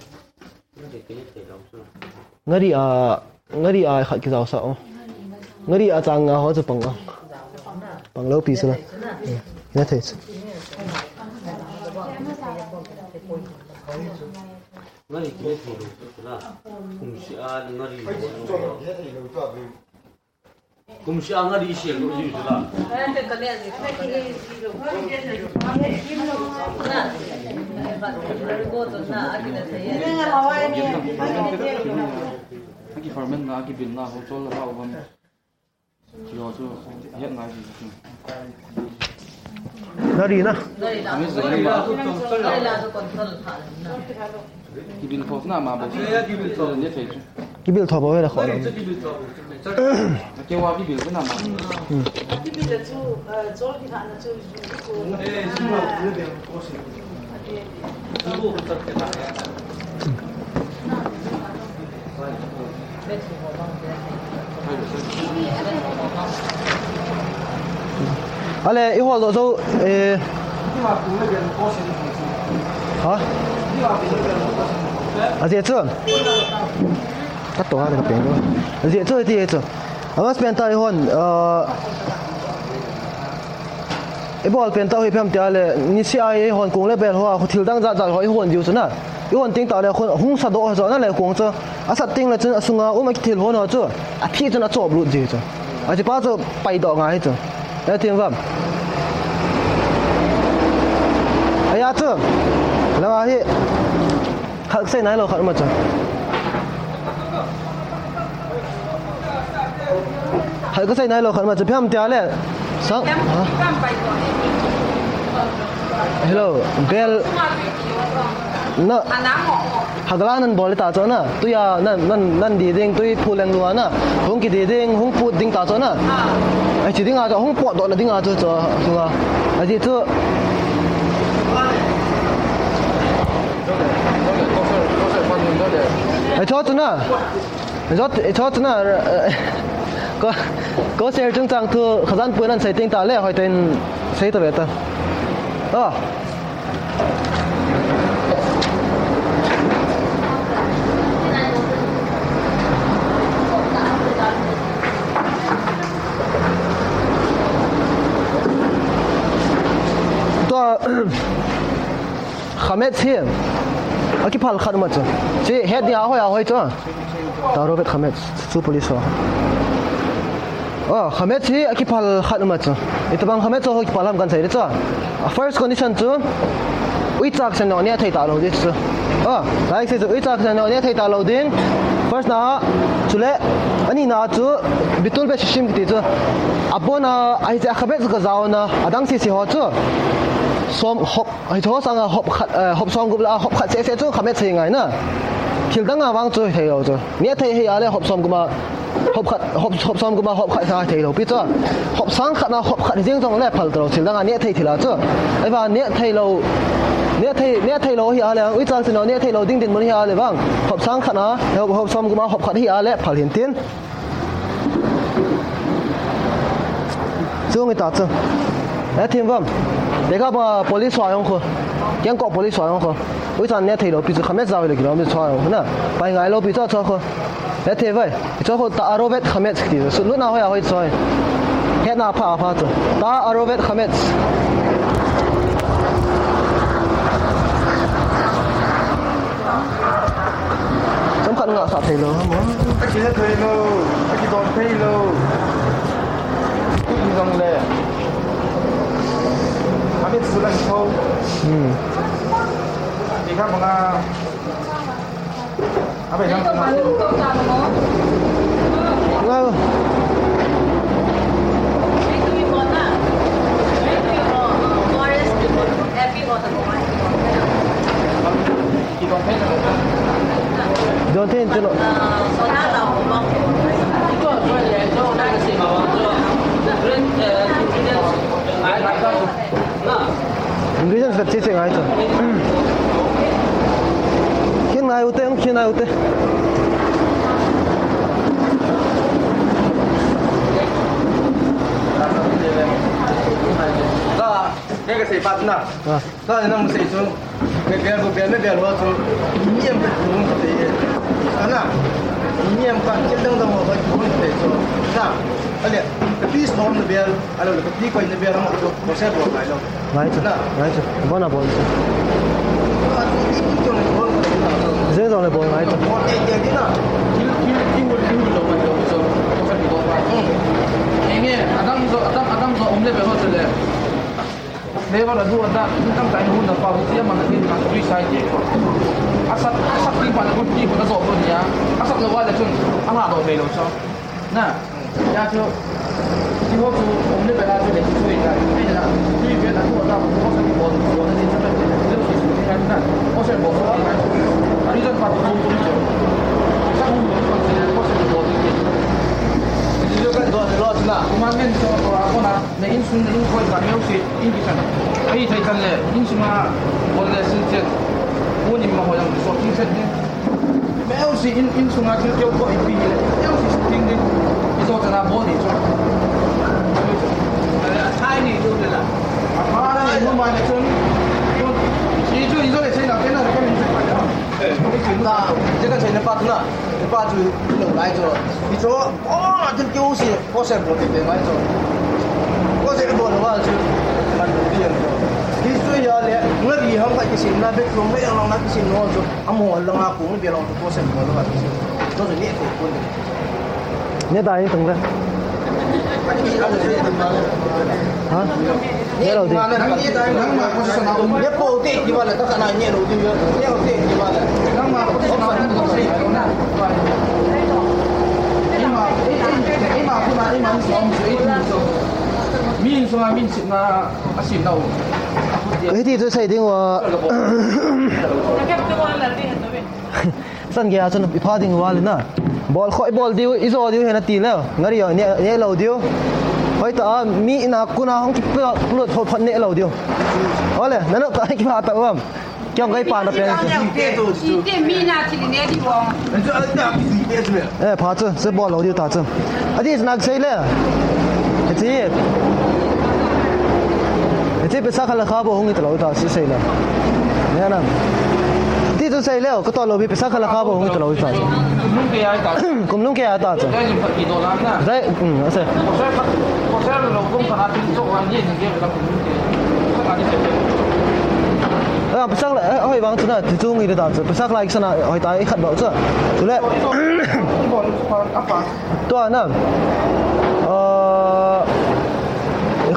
Ngari a, ngari a khat kijao sa o. Ngari a chang nga ho chu pang a. Pang lou pi chu na. Hmm. Na thei chu. Ngari kile thei lou chu la. Kum si a ngari. Kum si a ngari sial lou ji chu la. Aki ferment na, aki bin na, ho chol la ba uvam. Kilo chu, het ngai ji chu. Ngari na. Ami zai ba. Kibil tho na ma bo. Ne thei chu. Kibil tho bo ve la kho na. Ke wa kibil na ma. Hmm. Kibil chu, eh, chol ki na chu. Ale, i hol doh jou, eh. Ha? Ajeh chu. Ka to ha ka pen. Ajeh chu ti chu. Amas pen ta i hon, ah, I bol pen tau hi phiam tia le, niseh a i hon kong le bel ho a, thil dang jat jat ho i hon diu chu na. I hon ting ta le, hung sa doh ho chu na le kong chu. A sat ting le chun a sunga um a kithil hon ho chu. A thi chun a chop lut ji chu. A chi pa chu pai doh ngai chu. E tim vam. A ya chu. Langa hi. Khat sei nai lou khat ma chu. Khat ka sei nai lou khat ma chu phiam tia le. Sang. Ha? Hello, bel. Na. Hagla nan bol ta chu na. Tuya nan, nan, nan di ding, tui phu leng lua na. Hung ki di ding, hung put ding ta chu na. Ai chi ding a chu, hung pot doh na ding a chu chu. Chu a. Ai chi chu. Ai chu chu na. Jot, eh, chot na, eh, ko, ko share chungchang thu, Khazanpui nan sei ting ta le, hoi ten sei ta ve ta. Oh. Tua, Khamets hi. Akiphal khat ma chu. Chi het ni a hoi a hoi chu. Ta Robert Khamets, chu police ho. Oh, khamet hi akiphal khat um a chu. Itobang khamet chu ho kiphal ham kan sei le chu. A first condition chu, uicha kisem neo neh thei talou ding chu. Oh, lai sei chu uicha kisem neo neh thei talou ding. First na, chule, ani na chu, bitul be shishim kiti chu. Abon a, ahi chu khamet chu ka jaona, adang sese ho chu. Som hop, ahi chu sanga hop khat, eh, hop som gup la, hop khat sese chu khamet sei ngai na. Thil dang a vang chu thei lou chu. Neh thei hi a le hop som gup a, hop khat, hop, hop som gup a hop khat sa thei lou pi chu. Hop sang khat na hop khat jeng jong le phal talou thil dang a neh thei thil a chu. Ahivang neh thei lou, neh thei, neh thei lou hi a le, uicha kisem neo neh thei lou ding dinmun hi a le vang. Hop sang khat na, hop, hop som gup a hop khat hi a le phal hin tin. Chung ita chu. E thim vam. Teka ba police wa yong kho. Keng ko police wa yong kho. Uicha neh thei lou pi chu khamet jao le kilom chu yong na. Pai ngai lou pi chu chu kho. E thei vai. Chu kho ta arovet khamet kiti chu. Lut na hoi a hoi chu. Het na pha pha chu. Ta arovet khamet. Chomkhat nga sa thei lou, mo. Aki thei lou, aki don thei lou. Ki jong le. Amit sulan tho. Hmm. Ki kha banga. Abe jang. Nga. Don thei tilo. Ingredients vet che che ngai chu. Khin ngai ute, khin ngai ute. Ka, ka sei pat na. Ah. Ka nang sei chu, me bel, me bel, me bel ho chu, mi em pe lung ka te. Ana, mi em ka, kel dang dang ho ka lung ka te chu. Na, ale, ka pi storm na bel, ale, ka pi koi na bel, mo chu, mo se bo ngai lou. Ngai chu, na, ngai chu, bona bol chu. Ka chu, i chu, chu, na, bol ka te na. Jeng jong le bol ngai chu. Mo te, te, te na. Kil, kil, kil, kil, lou, lou, lou, lou, ka pi ko pa. Hmm. Enge, adang jo, adang, adang jo, um le bel ho chu le. Level a du a da, in tam tai hun da pa, ti a man in ka tui sai ti. Asat, asat ting pa na kun ti ko na zo ko nia. Asat lo wa le chun, a la do thei lo cho. Na. Ya cho. Ti ho chu, um le bela chu le chu i ka. Ni na, ti be na du a da, ko sa ti bol, bol ni sa ti. Ti lo si su ni na. Ko se bol so ni na. A reason pa tu tu ni cho. Sa hu lo ko se ko se bol ni. Ti lo ka do lo na. Kuma men so ko a ko na. Na insung, na inkhoi khat miu si, in kisan. Ei, thei tan le, insunga bol le sil chet. Ko ni ma ho jong so sil chet ni. Miu si in, insunga thil keu ko ipi le. Miu si ting ni. Ijo chana bol ni so. Thai ni tu le la. Ama na ni mo ma ne chun. Ijo, ijo le sei na, kena le ka min se pa. Eh, ni chun na, je ka sei na pa tu na. Pa chu lo lai cho. Ijo, oh, thil keu si, ko se bol te ngai cho. Ko se bol wa chu. Man ti yan cho. History ya le, ngari ham ka kisim na, bet lo ngai lang na kisim no cho. Amo lang a ko ngai lang ko se bol wa kisim. Cho ni ko ko. Ni da yin tung le. Ha? Neh lou ding. Hiti chu sei ding uva. San gei a chun i pha ding uva le na. Bol khoi bol diu, i jo diu hi na ti le. Ngari jo, neh, neh lou diu. Hoi ta a, mi in a kun a hong kiplot, plot phot phot neh lou diu. Ole, na no ka ki pha ta uvam. Kya ngai pa na pen. Ite mi na thil neh di bong. Eh, pha chu, se bol lou diu ta chu. Adi nak sei le. Iti. Iti pisa khala kha bo hung ita lou ta si sei le. Ne na. Iti chu sei le, ka to lou bi pisa khala kha bo hung ita lou ta. Kum lung ke ya ta chu. Dai, um, ase. Ah, pisa khala, eh, hoi bang chu na, ti chu ngi ta chu. Pisa khala iksa na, hoi ta i khat bo chu. Chu le. Tua na. Ah,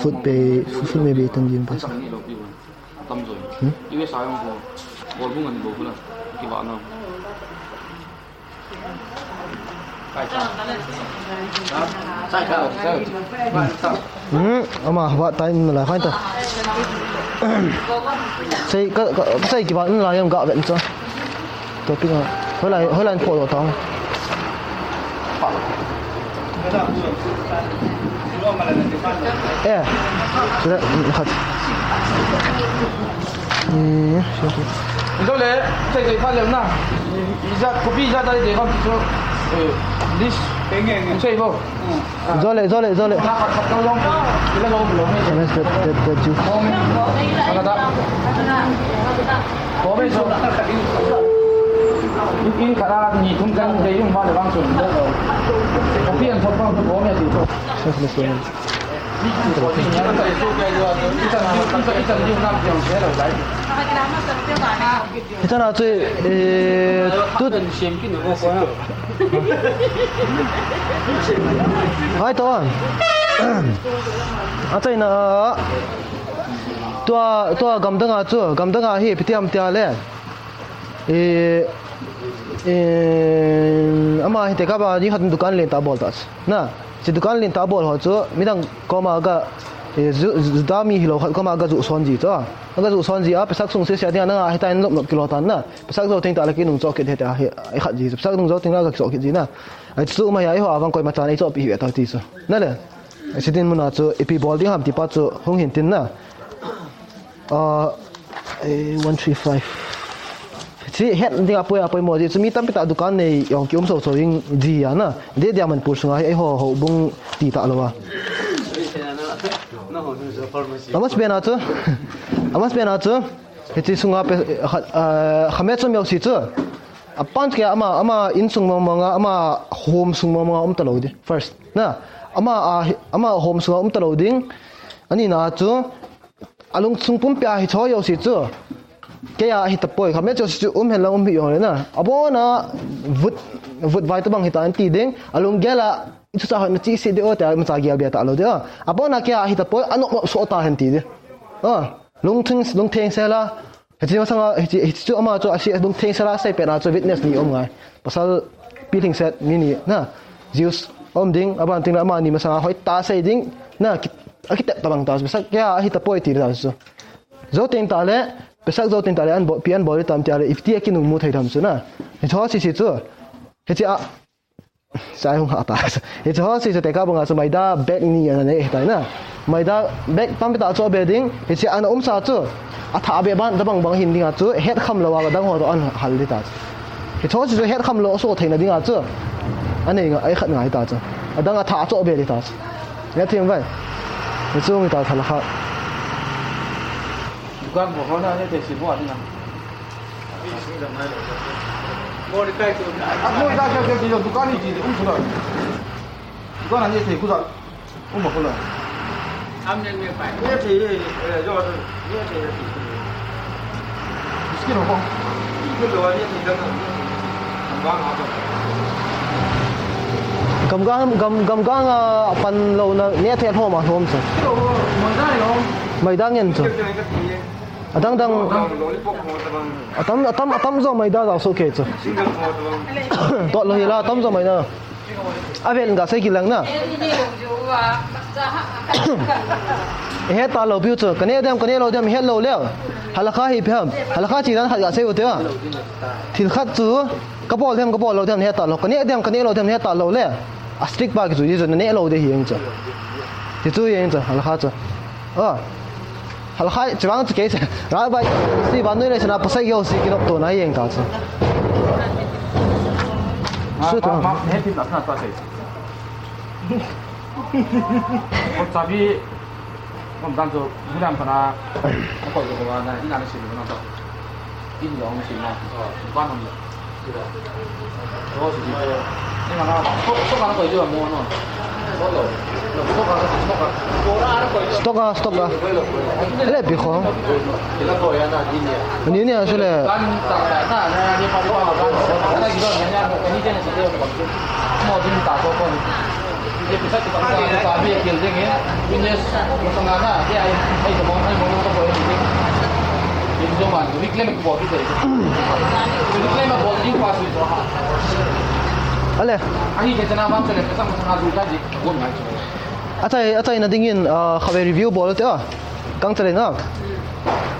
Food pay, food may be ten din pa. Hmm? Hmm, ama, what time na la, khain ta. Sei, ka, ka, sei kiba na la yam ga ven cha. Topic a. Hoilai, hoilai photo tang. Eh, sila, khat. Hmm, sila. Zole, sei sei pha lem na. Ijat, kopi ijat dai de bam chu. Eh, this. Eng, eng, eng. Sei bo. Zole, zole, zole. Na khat khat ka long. Ila long long. Let's get, get, get juice. Long. Ana da. Kopi so. In, in khat a ni thum kan de yung ma le bang sun. Kopi an thop bang kopi ti. Selfless women. Hichana chu, eh, tu. Hai to. Achaina. Tua, tua gamdanga chu, gamdanga hi pitiam tia le. Eh, eh, ama hi tekah ba ni khat dukan len ta bol ta. Na. Chi dukan len ta bol ho chu, midang koma ga, eh, zu-, zu-, Juda mi hilou khat koma ga ju son ji chu. Aga ju son ji a, pesak sung se se a dinga, nanga hitia in lop lop kilo tan na. Pesak jo teng ta le kinung cho kit he ta he, ai khat ji chu. Pesak nung jo teng la ga cho kit ji na. Ai chu ma ya, ai ho avang koima chan, ai cho pi hi ta ti chu. Na le. Ai sitin muna chu, ipi bol ding ham ti pa chu, hung hin tin na. Ah, eh, one three five. Chi het ding a poi a poi mo ji chu mi tampi ta dukan nei jong ki um so so jing ji a na. De dia Manipur sunga hi ei ho ho bung ti ta lo a. Amas bena chu. Amas bena chu. Hichi sunga pe, kha, ah, kha me chu meu si chu. Apan ke ama, ama in sung mong mong a, ama home sung mong mong a um ta lo di. First. Na, ama a, ama home sunga um ta lo ding. Ani na chu. Alung sung pumpi a hi cho jo si chu. Kei a hi tapoi kha me cho si chu um hen lang um hi jong le na. Abona vut, vut vai tabang hi ta an ti ding. Alung gel a, i chu cha hoi na chi si de o te, ma cha gel bia ta lo de o. Abona kei a hi tapoi, anop nop so ta hen ti de. O, lung thing, lung theng se la. Hichi masanga, hichi, hichi chu ama chu a si, lung theng se la sei pe na chu witness ni um ngai. Pasal pi thing set ni ni na. Jews um ding, aban ting la ama ni masanga hoi ta sei ding. Na, ki, a ki tep tabang ta, pesak kei a hi tapoi ti ta chu. Zo teng ta le, pesak zo teng ta le, an bo, pi an bol tam tia le, ipti a kinung mu thei tham chu na. Hi cho si si chu. Hichi a, sai hung ha ta. Hichi ho si chu tekah banga chu maida bag ni ana nei ta na. Maida bag tam ta cho be ding, hichi ana um sa chu. A tha be ban, da bang bang hin ding a chu, het kham lo a dang ho to an hal di ta chu. Hichi ho si chu het kham lo so thei na ding a chu. Anei nga, ai khat ngai ta chu. Adang a tha cho be di ta chu. Ya thim vai. Ni chung ta thala kha. Dukan bo ho na ne te si bo a ding a. Mo ni kai tu. A mo ni kai tu, dukan ni ji um tu la. Dukan ni te ku za. Um ko la. Am ne me pai. Ni te ye, eh, yo, ni te ye. Miskin ho ko. Ni lo ni te dang. Gamgang, gam, gamgang a pan lo na ne te hlom a hlom se. Maida ngen chu. Adang dang. Atam, atam, atam jo maida jao so ke chu. Tot lo hi la, atam jo maida. Avel ga sei kilang na. He ta lo piu chu. Ka ne dem, ka ne lo dem, he lo le. Halakha hi phem. Halakha chi dan khat ga sei u te a. Thil khat chu. Ka bol dem, ka bol lo dem, he ta lo. Ka ne dem, ka ne lo dem, he ta lo le. A strict pa ki chu, ji chu ne lo de hi eng chu. Ti chu eng chu, halakha chu. A. Halakha, chivang chu case. Rai bai, si ban noi le chana pasai yo si kinop to na yeng ta chu. Su to. Ma, ma, he tin na na ta sei. Ko chabi, ko dan chu, ni dan pana, ko ko na, ni na si na to. In jong si na. Ban hom. Stock a, stock a. Ele bi kho. Ni ni a sele. Ale. Achai, achaina dingin, ah, khatvei review bol te a. Kang chale na.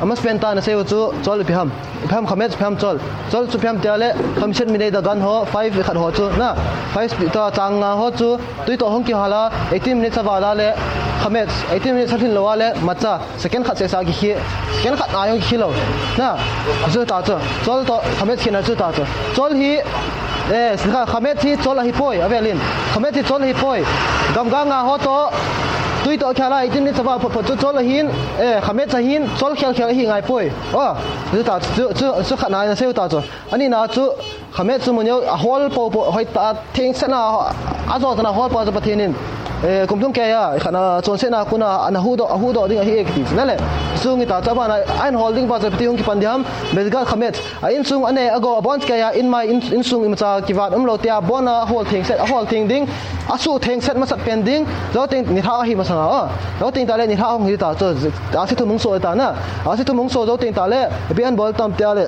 Amasapen tah a nasei u chu chol ipi ham. Ipi ham, khamet ipi ham chol. Chol chu ipi ham tia le, khamset minei da gan ho, five khat ho chu, na. Five pi ta chang nga ho chu, tui toh hung kihal a, eighteen minutes a val a le, khamet, eighteen minutes a lhin lou a le, matcha, second khat seh seh a kikhi, second khat a jong kikhi lou. Na, chu ta chu, chol toh, khamet khina chu ta chu. Chol hi, eh, sikha, khamet hi chol ahi poi, avel in. Khamet hi chol ahi poi. Gamga nga ho toh, tui toh kihal a, eighteen minutes a val phot phot chu chol ahin, eh, khamet ahin, chol khel khel ahi ngai poi. Oh, chu ta chu, chu, chu khat na nasei u ta chu. Ani na chu, khamet chu mun jong, ahol popo, hoitah a, thengset na, ajo tah a ahol po chu Pathen in. Eh, kum thum kei a, khat na, chonset na, kun a, ana huhdoh, ahuhdoh ding ahi e kiti chu. Na le, chu ngi ta chu, aban a, ahin hol ding pa chu, ipi ti hung kipan ding ham, Bezgat khamet. A insung anei, agou, abon kei a, in mai, in, insung imacha, kivat umlou tia, abon a, ahol thengset, ahol theng ding, asuh thengset masat pen ding, jou teng, nilhah ahi masang a, oh. Jou teng tah le, nilhah hung hi ta chu, ahsi thum hung so ta na, ahsi thum hung so jou teng tah le, ipi ahin bol tam tia le,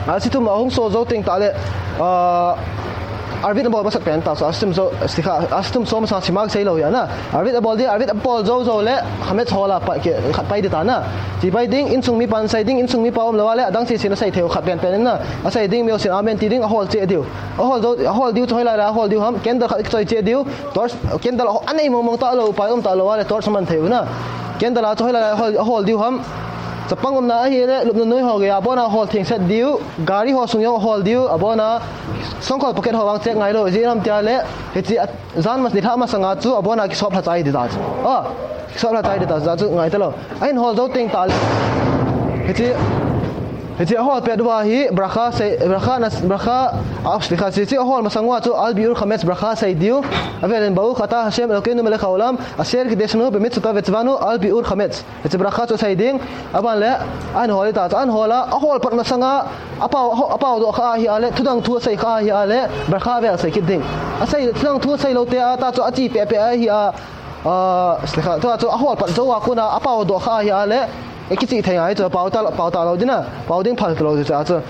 ahsi thum ahung so jou teng tah le, ah, arvit abol masat pen ta chu, ahsi thum so, sikha, ahsi thum so masang sima sei lou hi a na. Arvit abol ding, arvit abol jou jou le, khamet hol a pai, khat pai ding ta na. Chi pai ding, insung mipan sei ding, insung mipa umlou a le, adang seh seh in asei thei u khat pen pen in na. Asei ding, miho sin amen ti ding, ahol cheh diu. Ahol jou, ahol diu chu hoilai lai, ahol diu ham, candle khat kichoi cheh diu, torch, candle anei mong mong ta lou, upai um ta lou a le, torch man thei u na. Candle a chu hoilai lai, ahol, ahol diu ham. Chapang umna ahi le, lupna noi ho gei a, abon a hol thengset diu, gari ho sung jong ahol diu, abon a, songkhol pocket ho vang check ngai lou, ijeh inem tia le, hichi a, jan mas nilhah masang a chu, abon a kisop lha chai ding ta chu. Ah, kisop lha chai ding ta chu, chu ngai ta lou. Ahin hol jou teng tah le, hichi, hichi ahol pet uva hi, bracha sei, bracha na, bracha, ah, sikha, hichi ahol masang uva chu, al biur khamet bracha sei diu, avel in Baruch ata Hashem Elokeinu melech haolam, asher kideshanu bemitzvotav vetzivanu al biur khamet. Hichi bracha chu sei ding, aban le, ahin hol ta chu, ahin hol a, ahol pat masang a, apao, aho-, apao doh kha ahi a le, thudang thu asei kha ahi a le, bracha avel sei kit ding. Asei, thudang thu asei lou tia ta chu, achi peh peh ahi a, ah, sikha, tua chu, ahol pat jou a kun a, apao doh kha ahi a le, akichi thei ngai chu, pao ta, pao ta lou ding na, pao ding phal ta lou chu, chu.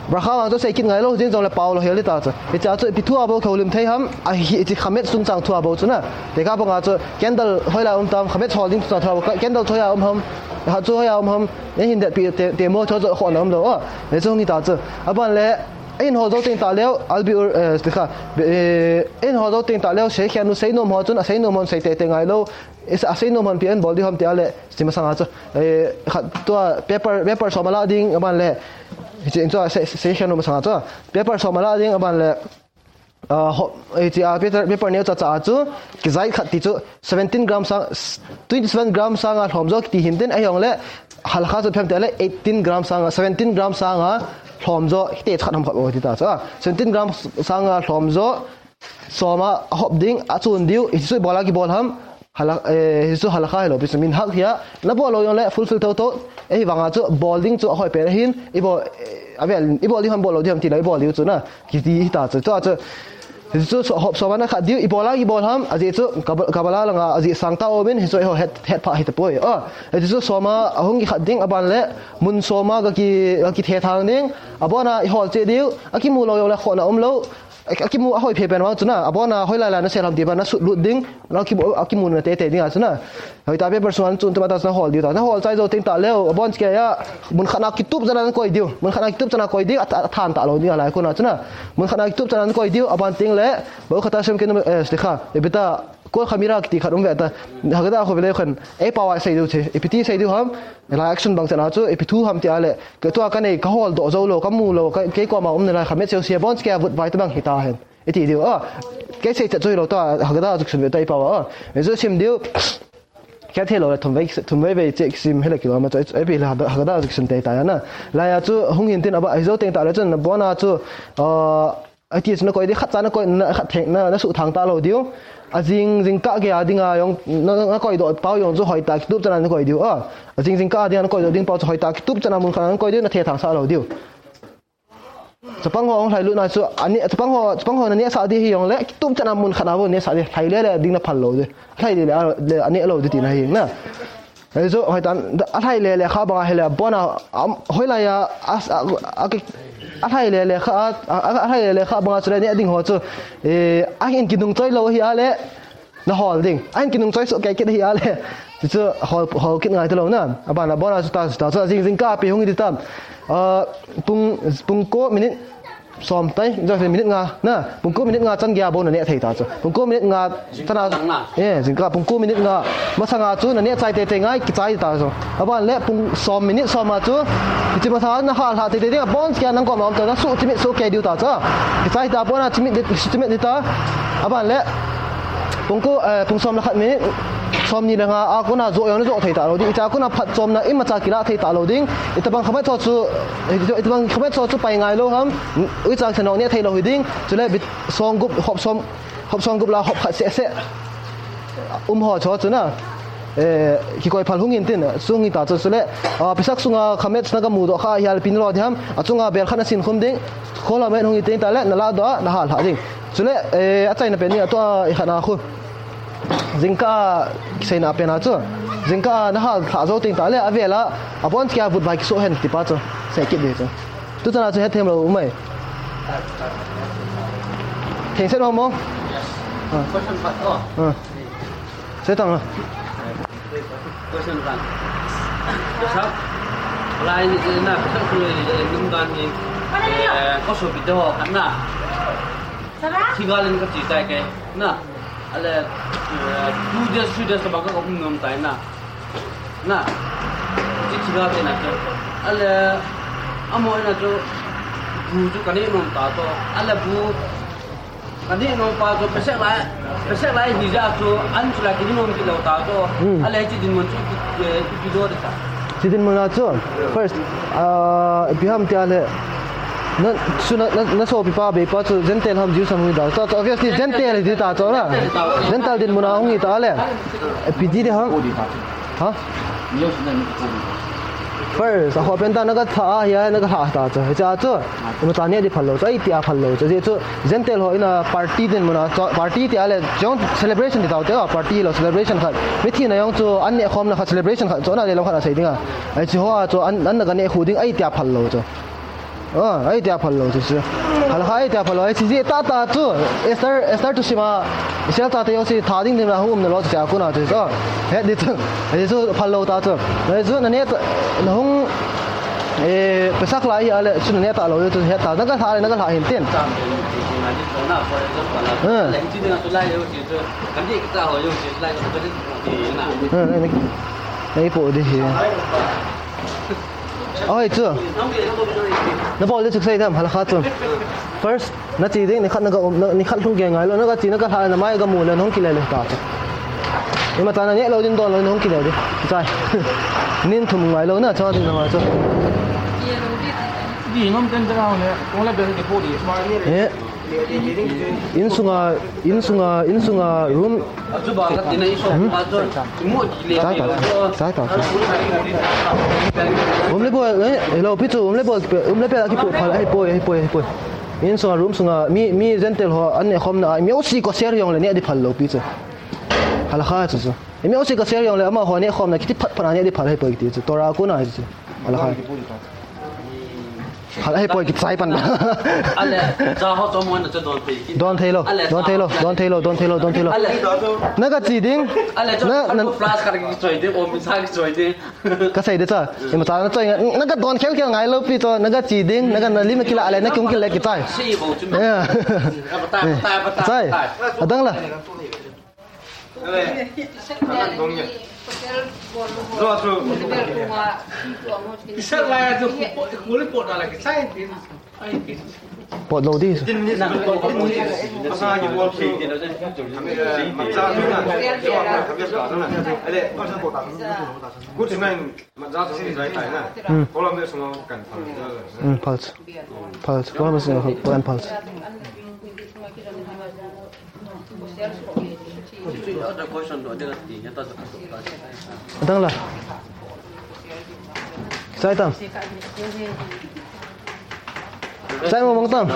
Bracha vang chu sei kit ngai lou, jing jong le pao lou hel ta chu. Hicha chu ipi thu a bou kihoulim thei ham, ahi, hichi khamet chungchang thu a bou chu na. Tekah banga chu candle hoilai um tam, khamet hol ding chungchang thu a bou, candle chu hoiya um ham, ha chu hoiya um ham, eihin det pi te, te mo chu chu khohna umlou. Oh, hichu hung hi ta chu. Aban le, ahin hol jou teng tah leh, al biur, eh, sikha, eh, ahin hol jou teng tah leh, seikhen u seinom ho chun, aseinom hon sei tei tei ngai lou. Is, aseinom hon ipi ahin bol diu ham tia le, hichi masang a chu. Eh, khat tua paper, paper som ala ding, aban le, hichi in chu a sei, seikhen u masang a chu. Paper som ala ding, aban le, ah, ho, hichi a paper, paper neo cha cha a chu, kizai khat ti chu, seventeen gram sang, twenty-seven gram sang a lhom jo kiti hin tin, ahi jong le, halakha chu ipi ham tia le, eighteen gram sang a, seventeen gram sang a lhom jo, hiti chu khat ham khat bou ti ta chu. Ah, seventeen gram sang a lhom jo, som a ahop ding, achun diu, hichu ibola kibol ham, hala, eh, hichu halakha hilou, ipi chu minhag hi a, nabol lou jong le, fulfill thotho, eh, hivang a chu, bol ding chu ahoi pen ahin, ibol, eh, avel, ibol ding ham bol lou ding ham tina, ibol diu chu na, kiti hi ta chu, tua chu, hichu so-, hop som a nakhat diu, ibola kibol ham, ajeh chu, Kab-, Kabbalah langa, ajeh sangtah um in, hichu eiho het, het pha hi ta poi, oh, hichu som a, ahung kikhat ding, aban le, mun som a, kaki, kakithethang ding, abon a, ihol cheh diu, akimu lou jong le, khohna umlou, A, akimu ahoi phe pen vang chu na, abon a hoilai lai nasel ham ti pa nasut lut ding, na akimu, akimu na tei tei ding a chu na. Hoitah paper sunga nachun tuma ta chu nahol diu ta. Nahol chai jou teng tah leh, abon kei a, mun khat na kitup chan a nakoi diu. Mun khat na kitup chan a koi ding, a, a, athan talou ding a lai kon a chu na. Mun khat na kitup chan a nakoi diu, aban teng le, Baruch ata Hashem Elokeinu, eh, slikha, ipi ta, kol khamira kiti khat um ve ta. Haggadah khu ve le khan, ei pao a sei diu che, ipi ti sei diu ham, Hilai action bang chan a chu, ipi thu ham ti a le, kei tua kanei, kahol doh jou lou, kamu lou, ka, kei koma um nalai kha, met seusia bon kei a vut vai tabang hita hen. Iti diu, ah, kei sei chet chu hilou ta, Haggadah chu kisun ve ta i pao a, ah. Ve chu sim diu, kei thei lou le, thum vei, thum vei vei che kisim hile kilou ma chu, ipi le Haggadah chu kisun tei ta ya na. Lai a chu, hung hin tin aba, ahi jou teng ta le chun, abon a chu, ah, Ati chu nakoi ding, khat cha nakoi, na, khat theng, na, nasuh thang talou diu. Ajing, jingkah gei a dinga jong, na, nakoi doh pau jong chu hoitah kitup chan a nakoi diu. Ah, ajing, jingkah a dinga nakoi doh ding pau chu hoitah kitup chan a mun khat a nakoi diu, nathethang sah lou diu. Chapang ho hung lhai lut na chu, ani, chapang ho, chapang ho naneh sah ding hi jong le, kitup chan a mun khat a bou neh sah ding, lhai le le ding naphal lou diu. Lhai le le, le, aneh lou diu tina hi na. Hichu, hoitah, alhai le le kha banga hile, abon a, am, hoilai a, a, a, a, ki, alhai le le kha, a, a, alhai le le kha banga chule neh ding ho chu, eh, ahin kinung choi lou hi a le, nahol ding. Ahin kinung choi soh kei kit hi a le, Chuchu hol, hol kit ngai talou na. Aban a bon a chu ta, ta chu jing, jingkah pi hung hi ti tam. Ah, pung, pung ko minute som tai, jo se minute nga na. Pung ko minute nga chan gei a bou na neh thei ta chu. Pung ko minute nga chan a. Jingkah lang na. Eh, jingkah pung ko minute nga. Masang a chu na neh chai teitei ngai, kichai ta chu. Aban le pung som minute som a chu. Hiche masa na hal ha teitei ding a bon kei a nang kom a um ta na su chimit su kei diu ta chu. Kichai ta pon a chimit, chimit di ta. Aban le pung ko, eh, pung som le khat minute som ni le nga a kon a jo jong na jo thei ta lou ding. Hiche a kon a phatchomna imacha kila thei ta lou ding. Itobang khamet ho chu, itobang khamet ho chu pai ngai lou ham. Uicha se nong neh thei lou hi ding. Chule bit song gup, hop som, hop song gup la hop khat seh seh. Um ho chu chu na. Eh, kikoi phal hung in tin, sung hi ta chu chule. Ah, pisak sunga khamet na ka mu doh kha hi a le pin lo di ham. Achunga bel khat na sin khum ding. Khol a met hung hi tin ta le na la doh a, na hal ha ding. Chule, eh, achaina pen ni a to a i khat na khu. Jingkah a kiseina pen a chu. Jingkah a na hal thah jou teng ta le, avel a, abon kei a vut vai kiso hen ti pa chu. Sei kit di chu. Tu chan a chu het them lou um mai. Theng set mo mo. Ah. Question khat to. Ah. Sei tang a. Question khat. Sir, lai ni na ka khu le ni dum dan ni. Eh, ko so bi to khat na. Sara? Thi ga len ka chi tai ke. Na. Ale, eh, two days, three days ba ka um nom tai na. Na. Chi chi ga te na to. Ale, amo na to. Bu chu ka neh nom ta to. Ale bu ka neh nom pa to, pasal lai, pasal lai hi ja to, an chu la ki neh nom ki lo ta to. Hmm. Ale chi dinmun chu, eh, ipi do de ta. Chi dinmun a chu, first, ah, ipi ham ti a le, na, chu na, na, na sopi pa bei pa chu Gentile ham Jews ham hung hi ta. So, so obviously Gentile hi ta chu na. Gentile dinmun a hung hi ta le. Ipi di de ham. Ha? First, a ho pen ta na ka tha a, hi a na ka tha ta chu. Hiche a chu, imacha neh di phal lou chu, ei ti a phal lou chu. Hiche chu, Gentile ho in a party dinmun a, chu, party ti a le, jong celebration ti tau te, party lo celebration khat. Mithi na jong chu, an neh khom na khat celebration khat, chu na le lam khat a sei ding a. Hiche ho a chu, an, an na ka neh khu ding, ei ti a phal lou chu. Ah, ei ti a phal lou chu. Hal kha ei ti a phal lou, ei chi ji ta ta chu. Esther, Esther tu sima, Israel chate jouse tha ding ding la hung um na lou chu a kon a chu. Het di chu. Ei chu phal lou ta chu. Ei chu na neh ta, na hung, eh, Pesach lai hi a le, chu na neh ta lou chu het ta. Na ka tha le, na ka tha hin tin. Ah. Ah, ei, ei, ei po di hi. Oi, chu. Na bol di chu sei tham, hal kha chu. First, na chi ding, ni khat na ka um, na, ni khat lhung kei ngai lou, na ka chi, na ka lha, na mai ka mu le, na hung kile le ta chu. Imacha na neh lou ding don lou, na hung kile di. Chai. Nin thum ngai lou na, chang ding na ngai chu. Di nom ten ta le, kong le bel ki po di. Eh. Insunga, insunga, insunga room. Chai ta, chai ta, chai ta. Room le bol, eh, hello, pi chu, room le bol, room le bol a kipu phal, ahipoi, ahipoi, ahipoi. Insunga, room sunga, mi, mi Gentile ho, an neh khom na, mi jouse ka share jong le neh di phal lou pi chu. Hal kha chu chu. Mi jouse ka share jong le, amaho neh khom na, kiti phat phat a neh di phal ahipoi kiti chu. Torah a kon a chu. Hal kha. Hal ahipoi kichai pan. Ale, cha ho cho mo na cha don thei. Don thei lou, ale, don thei lou, don thei lou, don thei lou, don thei lou. Ale. Na ka chi ding. Ale, cho na, na flash kar ki choi ding, om sa ki choi ding. Ka sei de cha. Imacha na choi, na ka don khel khel ngai lou pi chu, na ka chi ding, na ka na lim kila le, na kung kile kichai. Si bo chu. Ya. Ka bata, bata, bata, chai. Bata. Adang la. Pot lou di. Hmm. Hmm, pulse. Pulse. Pulse. Adang la. Chai tam. Chai mo mong tam.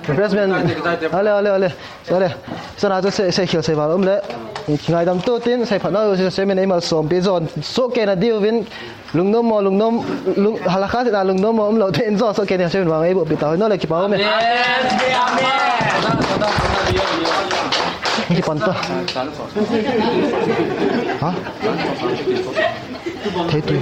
Refreshment. Ale, ale, ale. Ale. Sana chu sei, sei khel sei val um le. Ngaidam tu tin sei phat na se se men ei malsom pi jon. So ke na diu vin. Lungnom mo, lungnom, lung, halakha sina lungnom mo, umlou te in jo, so keni ha chen vang ei boh pi ta, no le kipa um e. Amen. Amen. Kipan ta. Ha? Thei tui.